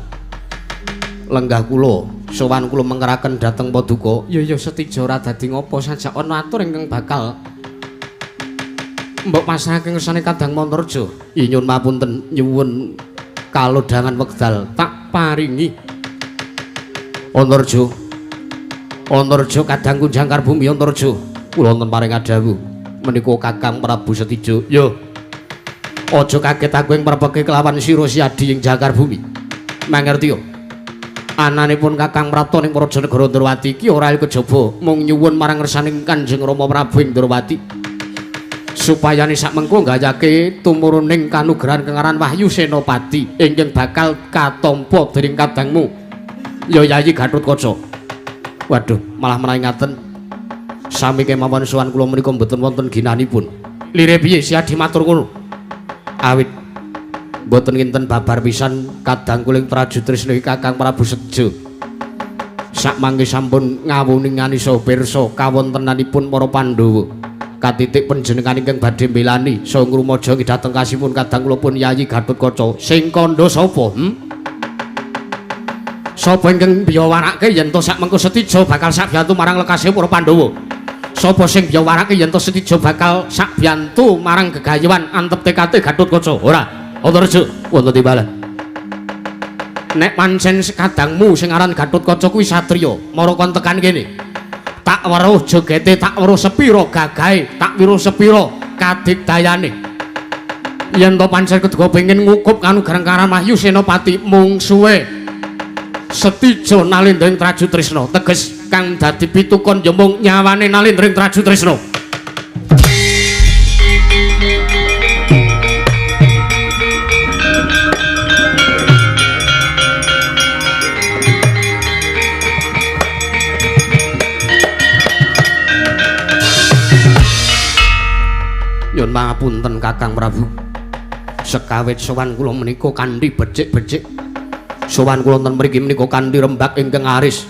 lenggah kula sowan kula mengkeraken dhateng paduka. Ya ya Setija ora dadi ngopo sajak ana atur ingkang bakal mbok pasrahake ngersane Kadang Mantarja. Nyuwun mapunten nyuwun kalodhangan wekdal tak paringi. Antarja Antarja kadangku jangkar bumi Antarja kula wonten paring adhawuh menika Kakang Prabu Setija. Yo aja kaget aku ing prepeke kelawan sira Siadi ing jangkar bumi. Mangerti yo ananipun Kakang Prapta ning Praja Negara Ndrawati iki ora kejaba mung nyuwun marang ngersaning Kanjeng Rama Prabu ing Ndrawati supayane sakmengko nggayake tumuruning kanugrahan kengaran Wahyu Senopati ingkang bakal katampa dening kadangmu ya Yayi Gatotkaca. Waduh, malah menawi ngaten sami kemawon sowan kula menika mboten wonten ginanipun. Lire piye Siadi matur ngono? Awit mboten kinten babar pisan kadang kula ing Traju Tresna Kakang Prabu Setija. Sakmangke sampun ngawuningani saha pirsa kawontenanipun para Pandhawa. Katitik panjenengan ingkang badhe mbelani saha ngrumaja dhateng kasipun kadang kula pun Yayi Gatotkaca. Sing kandha sapa? Sapa ingkang biyawarake yen to sak mengko Setija bakal sakbiyantu marang lekase para Pandhawa? Sapa sing biyawarake yen to Setija bakal sakbiyantu marang gegayuhan antep tekate Gatotkaca? Ora. Antareja wonten timbalan. Nek pancen kadangmu sing aran Gatotkaca kuwi satriya, mara kon tekan kene. Tak weruh jogete, tak weruh sepira gagahe, tak weruh sepira kadigdayane. Yen to pancen keduga pengin ngukup kanugrahan Karamahyu Senopati mungsuhe Setija Nalendra ing Trajutrisna, teges kang dadi pitukon ya mung nyawane Nalendra ing Trajutrisna. Nyun pangapunten Kakang Prabu. Sekawit sowan kula menika kanthi becik-becik. Sowan kula wonten mriki menika kanthi rembag ingkang aris.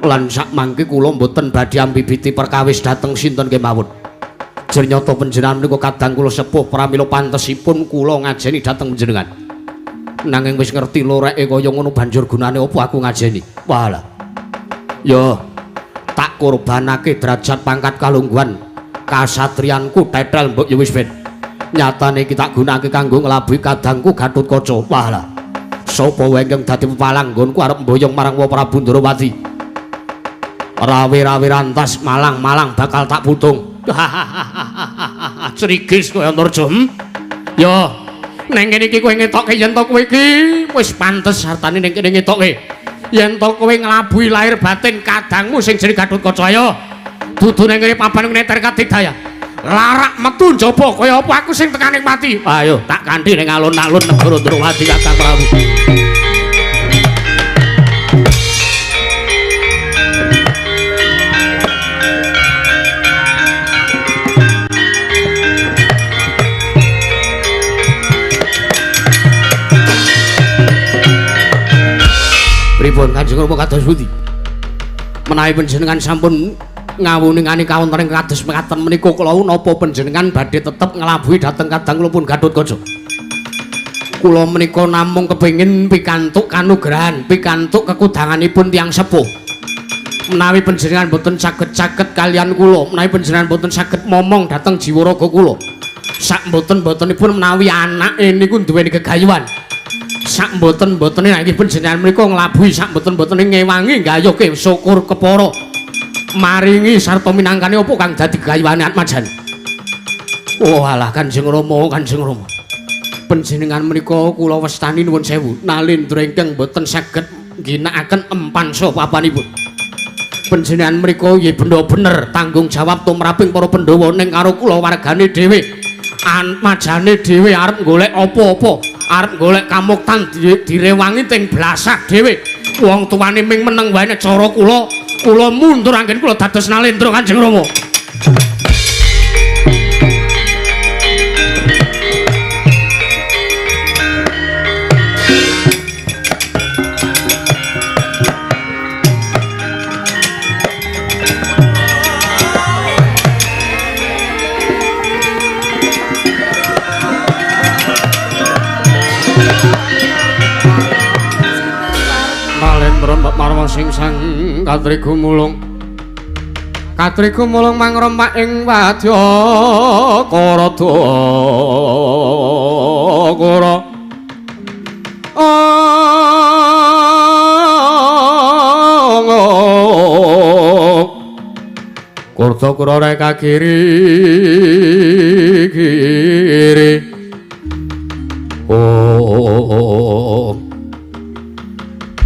Lan sakmangke kula mboten badhe ambibiti perkawis dhateng sinten kemawon. Jernyata panjenengan menika kadang kula sepuh pramila pantesipun kula ngajeni dhateng panjenengan. Nanging wis ngerti loreke kaya ngono banjur gunane apa aku ngajeni? Walah. Ya tak korbanake derajat pangkat kalungguhan kasatriyanku tetel mbok ya wis ben. Nyatane iki tak gunakake kanggo nglabuhi kadangku Gatotkaca. Walah. Sapa wae ingkang dadi pepalang nggonku arep mboyong marang Wa Prabu Ndrawati. Rawe-rawe rantas malang-malang bakal tak putung. Crigis kowe Antarja. Ya, neng kene iki kowe ngetokke yen to kowe iki wis pantes hartane ning kene ngetokke. Yen to kowe nglabuhi lahir batin kadangmu sing jenenge Gatotkaca ayo. Dudu neng kene papan neter kadigdaya. Larak metu njaba kaya apa aku sing tekaning mati. Ayo tak kanthi ning alun-alun negara Ndrawati Kakang Prabu. Pripun Kanjeng Rama kados pundi? Menawi panjenengan sampun ngawuningani kawontenan kados mekaten menika kula napa panjenengan badhe tetep nglabuhi dhateng kadang kula pun Gatotkaca. Kula menika namung kepengin pikantuk kanugrahan, pikantuk kekudanganipun tiyang sepuh. Menawi panjenengan boten saged-saged kaliyan kula, menawi panjenengan boten saged momong dhateng jiwa raga kula. Sak mboten-mbotenipun menawi anake niku duweni gegayuhan. Sak mboten-mbotene nek panjenengan menika nglabuhi sak mboten-mbotene ngewangi nggayuhke syukur kepara. Maringi sarta minangkane apa kang dadi gayuhane Atmajan. Oh alah Kanjeng Rama, Kanjeng Rama. Panjenengan menika kula wastani nuwun sewu nalendra ingkang boten saged ngginakaken empansa papanipun. Panjenengan menika nggih benda bener tanggung jawab tumraping para Pandhawa ning karo kula wargane dhewe. Atmajane dhewe arep golek apa-apa, arep golek kamuktan direwangi teng blasah dhewe. Wong tuane ming meneng wae nek cara kula, kula mundur anggen kula dados Nalendra Kanjeng Rama. Marwa sing sang katrigu mulung. Katrigu mulung mangrempak ing wadya karada kara. Kurta kura reka kiri kiri. Oh.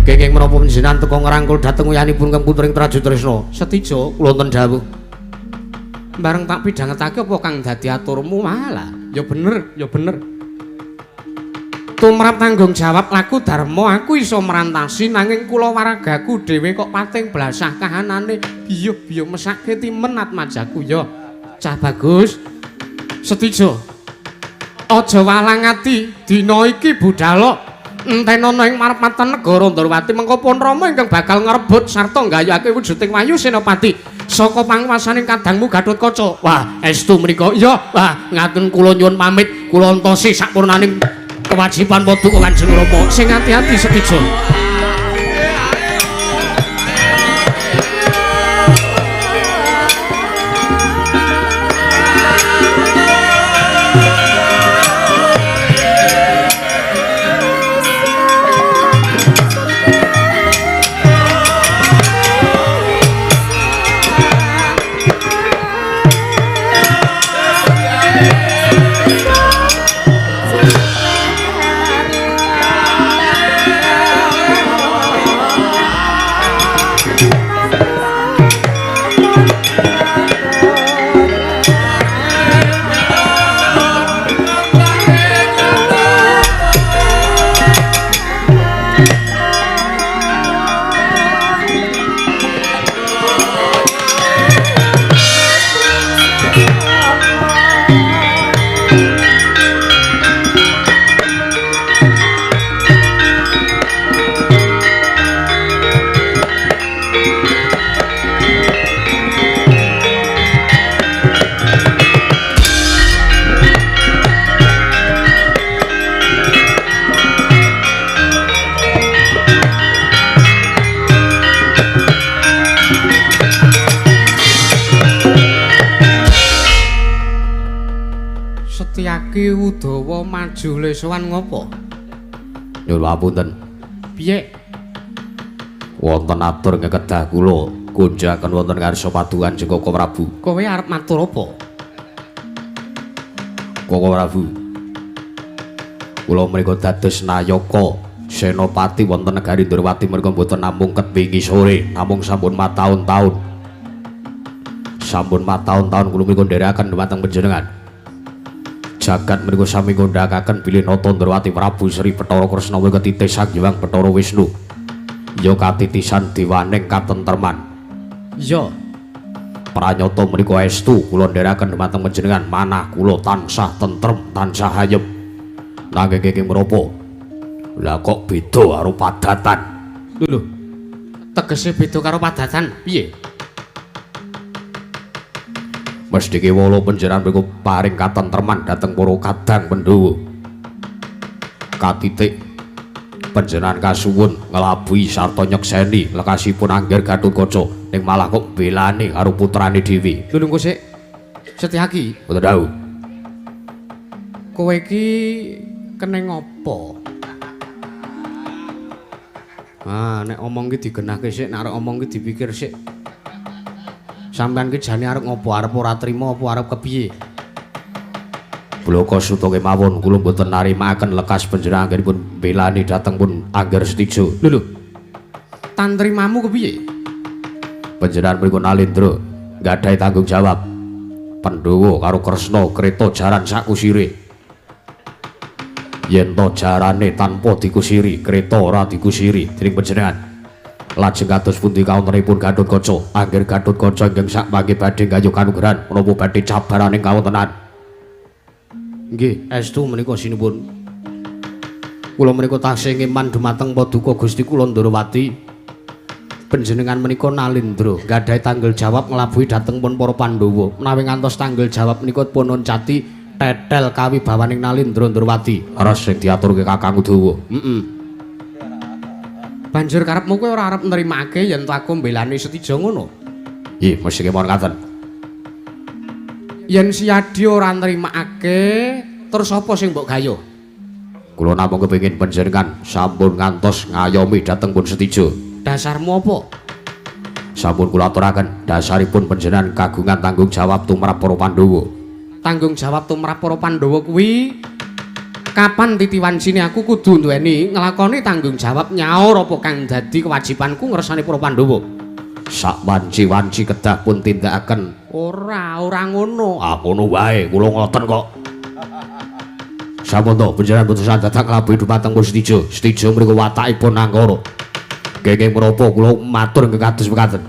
Kenging menapa panjenengan teka ngrangkul dhateng uyanipun Kang Putring Trajutrisna? Setija kula wonten dawuh. Bareng tak pidhangetake apa kang dadi aturmu malah. Ya bener, ya bener. Tumrap tanggung jawab laku dharma aku iso merantasi nanging kula waragaku dhewe kok pating blasah kahanane. Biyuh biyuh mesake timen atmajaku ya. Cah bagus. Setija. Aja walang ati dina iki budalok. Entenono ing marep-matan negara Ndorowati mengko pun Rama ingkang bakal ngrebut sarta nggayuhake wujuding Wahyu Senopati saka panguwasaning kadangmu Gatotkaca. Wah, estu menika. Iya, wah, ngaten kula nyuwun pamit, kula entosi sakpurnaning kewajiban paduka Kanjeng Rama. Sing ati-ati Setijo. Setyaki Udawa maju lesowan ngopo? Nyuwun pamunten. Piye? Wonten atur ngekedah kula kunjaken wonten ngarsa padukan Kanjeng Koko Prabu. Kowe arep matur apa? Koko Prabu. Kula menika dados nayaka senopati wonten negari Ndorowati menika mboten namung ket wingi sore, namung sampun mataun-taun. Sampun mataun-taun kula menika nderekaken dhumateng panjenengan. Jagat menika sami ngundhakaken bilih Nata Ndorowati Prabu Sri Bathara Kresna menika titih Sang Hyang Bathara Wisnu. Ya katitisan dewaning katentreman. Iya. Pranyata menika estu kula nderekaken dhumateng panjenengan manah kula tansah tentrem, tansah ayem. Nanging iki menapa? Lah kok beda karo padatan? Lho. Tegese beda karo padatan piye? Mesthi kewala panjenengan mriku paring katentreman dhateng para kadang Pandhawa. Katitik panjenengan kasuwun nglabuhi sarta nyekseni lekasipun Angger Gatotkaca ning malah kok belani karo putrane dhewe. Lho nunggu sik. Setyaki, mboten dawuh. Kowe iki keneng apa? Ah, nek omong ki digenahke sik, nek arep omong ki dipikir sik. Sampeyan ki jane arep ngopo? Arep ora trima apa arep kepiye? Bloko suta kemawon kula mboten narimakaken lekas panjenengan anggenipun belani dhateng pun Angger Setijo. Lho lho. Tantrimamu kepiye? Panjenengan mriku nalindra nggadahi tanggung jawab. Pandhawa karo Kresna kreta jaran sakusire. Yen to jarane tanpa dikusiri, kreta ora dikusiri dening panjenengan. Lajeng kados pundi kawontenipun Gatotkaca? Angger Gatotkaca ingkang sakmangke badhe nggayuh kanugrahan menapa badhe cabaraning kawontenan? Nggih, estu menika sinuwun. Kula menika tasih ngeman dumateng paduka Gusti kula Ndorowati. Panjenengan menika nalindra nggadahi tanggung jawab nglabuhi dhateng pun para Pandhawa. Menawi ngantos tanggung jawab menika pun oncati tetel kawibawaning nalindra Ndorowati. Leres sing diaturke Kakang Udawa. Heeh. Banjur karepmu kowe ora arep nrimake yen to aku mbelani Setija ngono? Nggih, mesti kemawon ngaten. Yen Siyadi ora nrimakake, terus apa sing mbok gayuh? Kula namung kepengin panjenengan sampun ngantos ngayomi dhateng pun Setija. Dasarmu apa? Sampun kula aturaken, dasaripun panjenengan kagungan tanggung jawab tumrap para Pandhawa. Tanggung jawab tumrap para Pandhawa kuwi kapan titiwancine aku kudu duweni nglakoni tanggung jawab nyaur apa kang dadi kewajibanku ngersani para Pandhawa. Sak wanci-wanci kedah pun tindakaken. Ora, ora ngono. Ah, ngono wae, kula ngoten kok. Sampun to panjenengan putusan dadak nglabuhi dumateng pun Setija. Setija mriku watakipun angkara. Kenging menapa kula matur ingkang kados mekaten.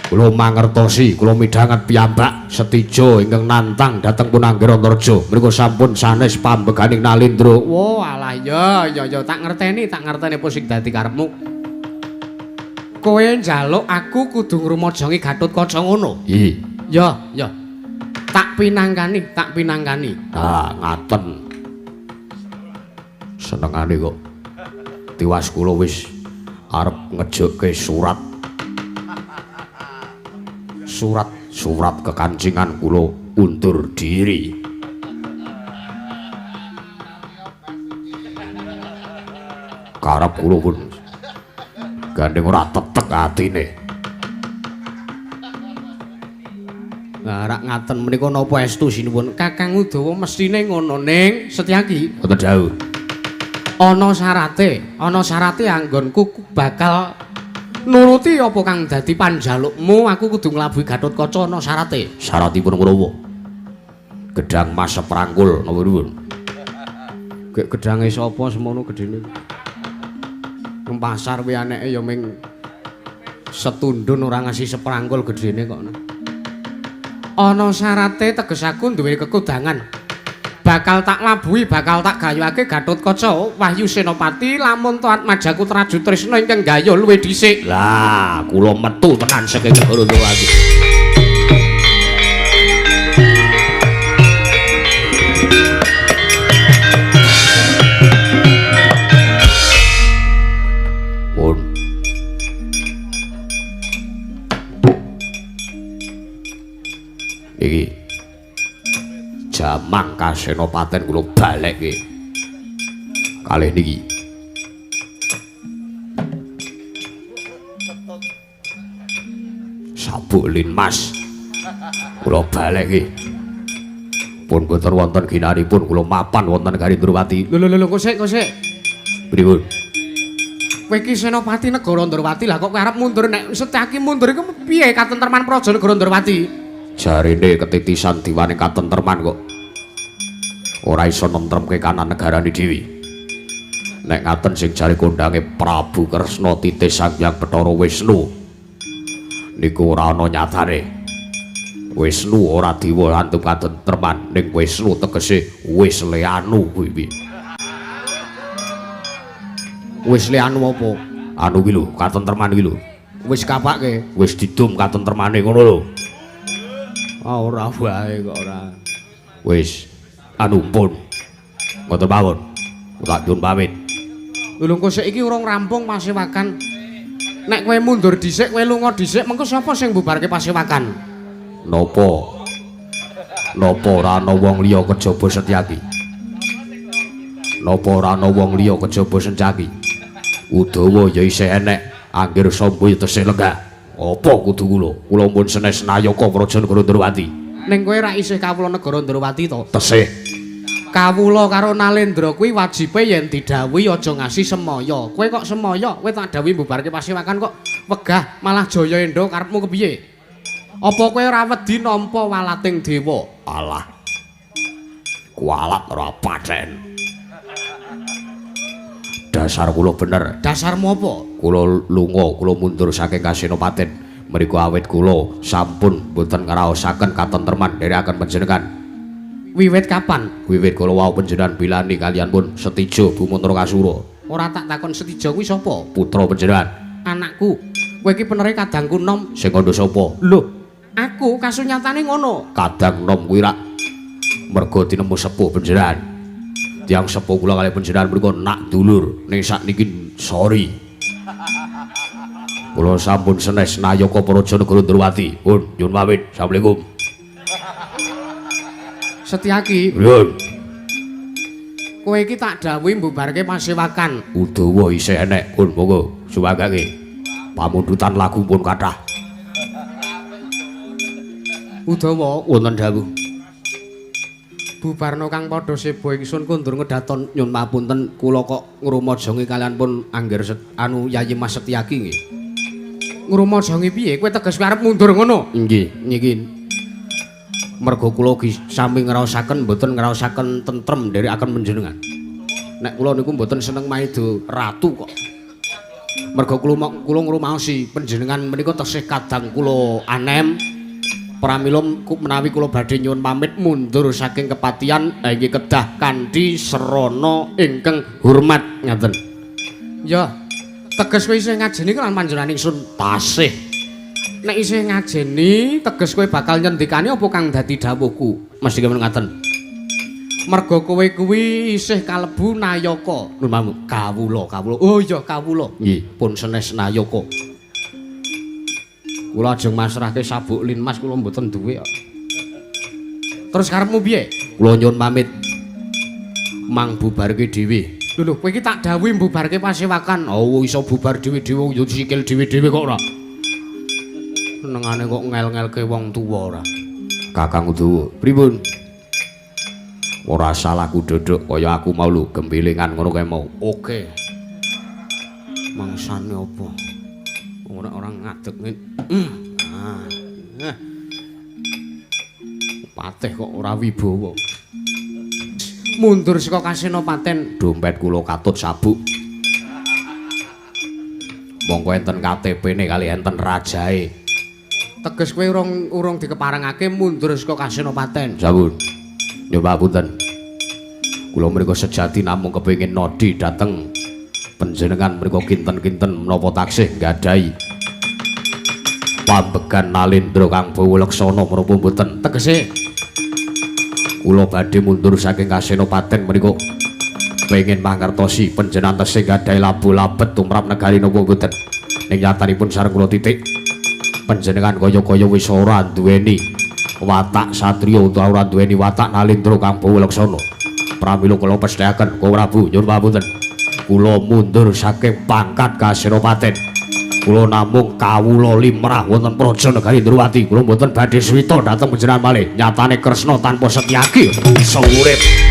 Kula mangertosi, kula midhanget piyambak Setija ingkang nantang dhateng pun Angger Antarja. Mriku sampun sanes pambeganing Nalendra. Wah, alah ya ya ya tak ngerteni apa sing dadi karepmu. Kowe njaluk aku kudu ngrumajangi Gatotkaca ngono. Nggih. Ya, ya. Tak pinangkani, tak pinangkani. Ah, ngaten. Senengane kok. Tiwas kula wis arep ngejokke surat. Surat kekancingan kula undur diri. Karep kula pun gandeng ora tetek atine. Lah rak ngaten menika napa estu sinuwun Kakang Udawa mestine ngono ning Setyaki. Mboten dawuh. Ana syarate anggonku bakal nuruti apa kang dadi panjalukmu, aku kudu nglabuhi Gatotkaca ana syarate. Syaratipun menapa? Gedhang mas seprangkul napa pripun? Gek gedhange sapa semono gedhene? Nang pasar kuwi aneke ya ming setundun ora ngasih seprangkul gedhene kok. Ana syarate teges aku duwe kekudangan. Bakal tak labuhi, bakal tak gayuhake Gatotkaca Wahyu Senopati lamun to atmajaku Traju Trisna ingkang gayuh luwih dhisik. Lah, kula metu tenan saking negara Ndrawati. Pun. Iki jamang kasenopaten kula balekke kalih niki. Sabuk linmas kula balekke. Pun boten wonten ginanipun kula mapan wonten negari Ndrawati. Lho lho lho kok sik kok sik. Pripun? Kowe iki senopati negara Ndrawati, lah kok kowe arep mundur? Nek Setyaki mundur iku piye katentreman praja negara Ndrawati? Jarene ketitisan diwane katentreman kok ora iso nentremke kanan negarane dhewe. Nek ngaten sing jare kondange Prabu Kresna titih Sang Hyang Bathara Wisnu niku ora ana nyatane. Wisnu ora diwa antuk katentreman, ning Wisnu tegese wis leanu kuwi piye? Wis leanu apa? Anu kuwi lho, katentreman kuwi lho. Wis kapake, wis didum katentremane ngono lho. Ah ora wae kok ora. Wis anu pun. Ngoten mawon. Tak nyuwun pamit. Lho engko sik iki urung rampung pasewakan. Nek kowe mundur dhisik, kowe lunga dhisik, mengko sapa sing mbubarke pasewakan? Napa? Napa ora ana wong liya kejaba Setyaki? Napa ora ana wong liya kejaba Setyaki? Udawa ya isih enek, Anggir Samba ya tesih lenggah. Apa kudu kula? Kula pun senes nayaka praja negara Ndrawati. Ning kowe ra isih kawula negara Ndrawati to? Tesih. Kawula karo Nalendra kuwi wajibe yen didhawuhi aja ngasi semaya. Kowe kok semaya? Kowe tak dhawuhi mbubarke pasewakan kok wegah malah jaya endo karepmu kepiye? Apa kowe ora wedi nampa walating dewa? Alah. Kualat ora paten. Dasar kula bener. Dasarmu apa? Kula lunga, kula mundur saking Kasenopaten. Mriku awit kula sampun mboten ngraosaken katentreman nderekaken panjenengan. Wiwit kapan? Wiwit kula wau panjenengan bilani kalian pun Setija Bumantra Kasura. Ora tak takon Setija kuwi sapa? Putra panjenengan. Anakku. Kowe iki penere kadangku nom. Sing kandha sapa? Lho, aku kasunyatane ngono. Kadang nom kuwi rak merga tinemu sepuh panjenengan. Tiyang sepuh kula kalih panjenengan mriku nak dulur. Ning sakniki sorry. Kula sampun senes nayaka praja negara Ndrawati. Pun nyuwun pamit. Assalamualaikum. Setyaki. Pripun? Kowe iki tak dawuhi mbubarke pasewakan. Udawa isih enek. Pun monggo suwagake. Pamundutan lagu pun kathah. Udawa wonten dawuh. Bubarno kang padha seba ingsun kundur ngedaton. Nyun papunten kula kok ngrumajangi kalian pun Angger anu Yayi Mas Setyaki nggih. Ngrumajangi piye? Kowe teges arep mundur ngono? Nggih, niki merga kula sami ngraosaken mboten ngraosaken tentrem nderekaken panjenengan. Nek kula niku mboten seneng maida ratu kok. Merga kula ngrumaosi panjenengan menika tesih kadang kula anem. Pramila menawi kula badhe nyuwun pamit mundur saking kepatihan inggih kedah kanthi srana ingkang hormat ngaten. Ya, teges kowe isih ngajeni lan panjenengan ingsun tasih. Nek isih ngajeni teges kowe bakal nyendikani apa kang dadi dawuhku? Mesti ngaten. Merga kowe kuwi isih kalebu nayaka. Nuwun kawula, kawula. Oh iya kawula. Nggih, pun senes nayaka. Kula ajeng masrahke sabuk linmas kula mboten duwe kok. Terus karepmu piye? Kula nyuwun pamit. Mang bubarke dhewe. Lho lho, kowe iki tak dawuhi mbubarke pasewakan. Oh, iso bubar dhewe-dhewe yo sikil dhewe-dhewe kok ora. Senengane kok ngel-ngelke wong tuwa ora. Kakang Udawa, pripun? Ora salahku dodok kaya aku mau lho gembelengan ngono kae mau. Oke. Mangsane apa? Ora orang ngadeg ngene. Patih kok ora wibawa. Mundur saka Kasenopaten, dompet kula katut sabuk. Monggo enten KTP-ne kali enten rajae. Teges kowe urung dikeparengake mundur saka Kasenopaten. Sampun. Nyoba punten. Kula mriku sejati namung kepengin nodi dhateng panjenengan mriku kinten-kinten menapa taksih nggadahi pambegan Nalendra kang bawa leksana menapa mboten. Tegese kula badhe mundur saking Kasenopaten mriku pengin mangertosi panjenengan tesih nggadahi labu labet tumrap negari napa mboten. Ning nyatanipun sareng kula titik panjenengan kaya-kaya wis ora duweni watak satriya utawa ora duweni watak Nalendra kang bawa leksana. Pramila kula pesthekaken Koko Prabu nyuwun pamunten. Kula mundur saking pangkat Kasenopaten. Kula namung kawula limrah wonten praja negari Ndrawati. Kula mboten badhe suwita dhateng panjenengan malih. Nyatane Kresna tanpa Setyaki iso urip.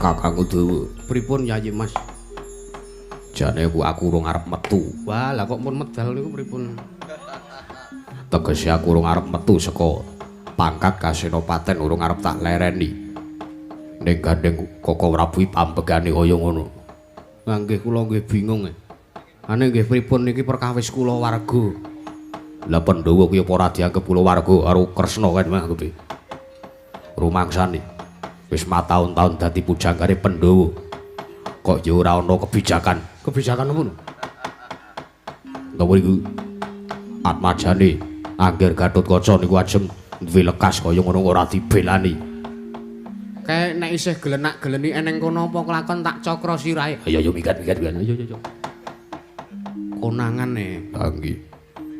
Kakang Udawa, pripun Yayi Mas? Jane aku urung arep metu. Wah, lah kok pun medal niku pripun? Tegese aku urung arep metu saka pangkat Kasenopaten, urung arep tak lereni. Ning gandeng Koko Prabu pambegane kaya ngono. Lah nggih kula nggih bingung. Ane nggih pripun niki perkawis kula warga. Lah Pandhawa kuwi apa ora dianggep kula warga karo Kresna kan mangke. Rumangsane wis mataun-taun dadi pujanggane Pandhawa. Kok ya ora ana kebijakan. Kebijakan apa? Napa iku? Atmajane angger Gatotkaca niku ajeng duwe lekas kaya ngono ora dibelani. Kae nek isih gelenak-geleni eneng kono apa kelakon tak cakra sirahe. Ayo ayo minggat minggat. Ayo ayo. Konangan e. Ha nggih.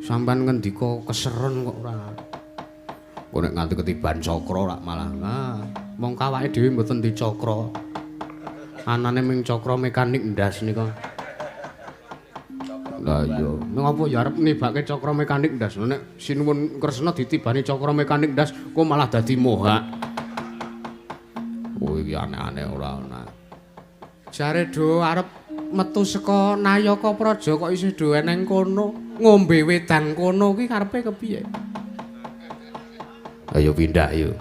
Sampeyan ngendika keseren kok ora. Kok nek nganti ketiban cakra rak malah. Nah, mong kawake dhewe mboten dicakra. Anane ming cakra mekanik ndas nika. Lah iya, ning apa ya arep nibake cakra mekanik ndas. Nek sinuwun Kresna ditibani cakra mekanik ndas kok malah dadi mohak. Oh iki aneh-aneh ora ana. Jare do arep Metu saka Nayaka Praja kok isih do eneng kono, ngombe wedang kono kuwi karepe kepiye? Ayo pindah ayo.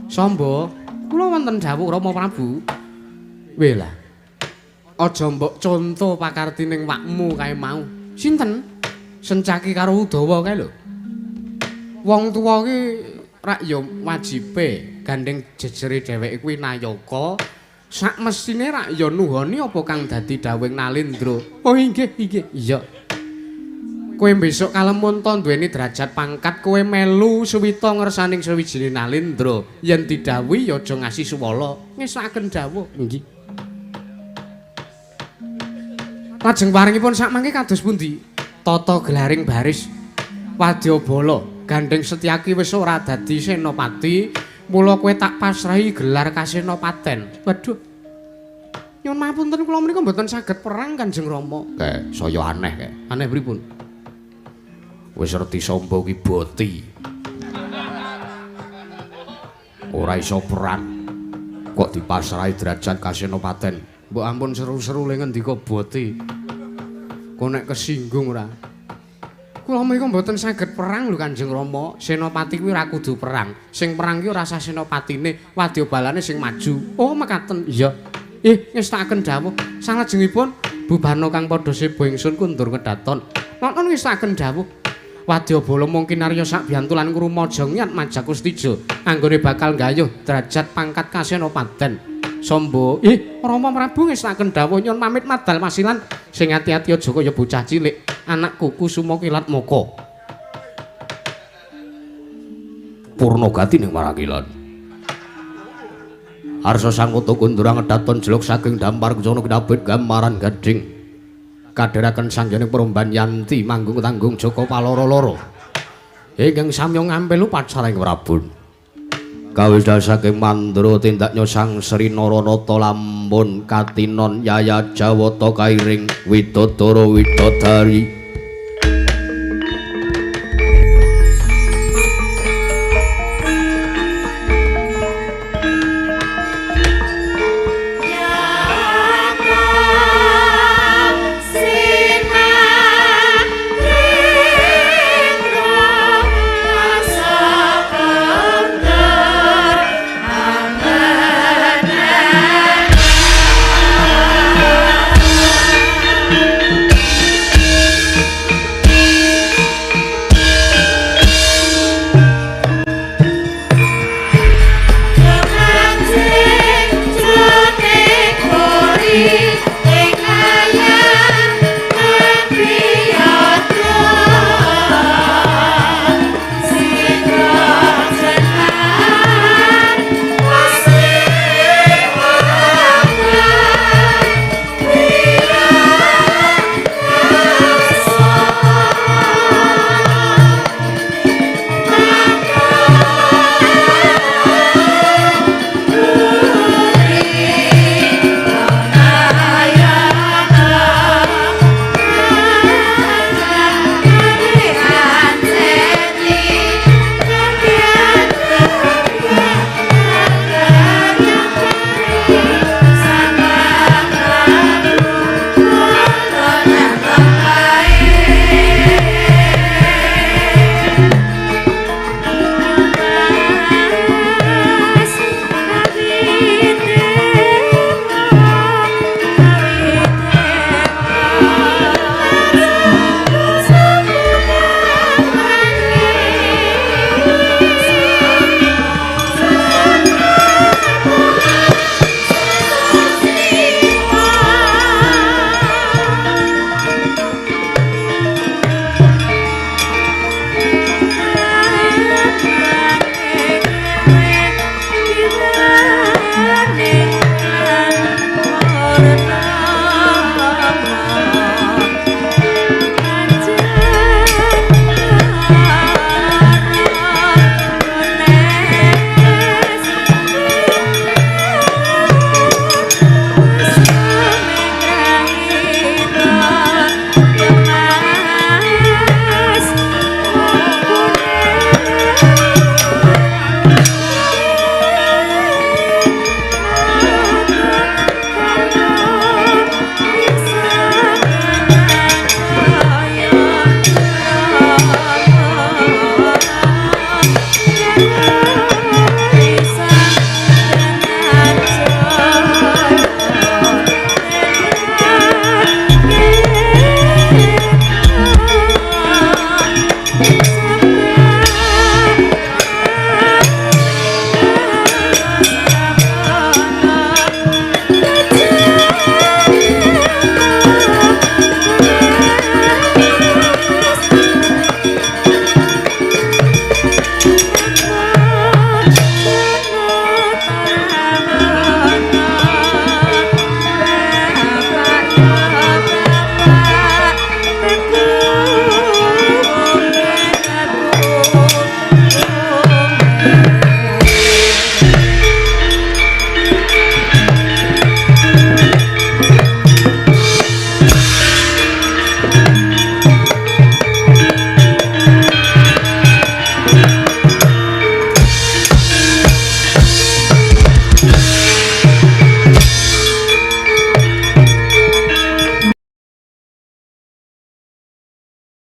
Samba, kula wonten dawuh Rama Prabu. Weh lah. Aja mbok conto pakartining wakmu kae mau. Sinten? Sencaki karo Udawa kae lho. Wong tuwa ki rak ya wajibe gandeng jejere dheweke kuwi Nayaka. Sak mesine rak ya nuhoni apa kang dadi dawuhing Nalendra. Oh inggih, inggih. Iya. Kowe besok kalemunta duweni derajat pangkat, kowe melu suwita ngersaning sawijine Nalendra. Yen didhawuhi ya aja ngasi suwala. Ngesakaken dawuh. Inggih. Lajeng paringipun sak mangke kados pundi? Tata gelaring baris wadyabala gandeng Setyaki wis ora dadi senopati. Mula kowe tak pasrahi gelar kasenopaten. Waduh. Nyuwun mapunten kula menika mboten saged perang Kanjeng Rama. Kae saya aneh kae. Aneh pripun? Wis reti Samba ki boti. Ora iso perang. Kok dipasrahi derajat kasenopaten? Mbok ampun seru-seru le ngendika boti. Kok nek kesinggung ora? Kula menika mboten saged perang lho Kanjeng Rama. Senopati kuwi ora kudu perang. Sing perang ki ora sah senopatine, wadyabalane sing maju. Oh, mekaten. Iya. Ngestakaken dawuh. Salajengipun bubana kang padha seba ingsun kundur kedaton. Wonten ngestakaken dawuh. Wadyabala mungkin Arya sakbiyantu lan Krumaja ngiat Majak Kustija anggone bakal nggayuh derajat pangkat kasenopaten. Samba, Rama Prabu ngestakaken dawuh nyuwun pamit madal masilan sing ati-ati aja kaya bocah cilik. Anakku Kusuma Kilat Moko. Purna gati ning Marakilan. Arsa sangkota kundura ngedaton jeluk saking dampar kencana kinabet gambaran gading. Kadheraken sangyaning Peromban Yanti manggung tanggung Jaka Paloro-loro. Ingkang samya ngampil upacaraing Prabun. Kawis saking Mandra tindaknya Sang Sri Naranata lampun katinon Yaya Jawata kairing widodara widodari.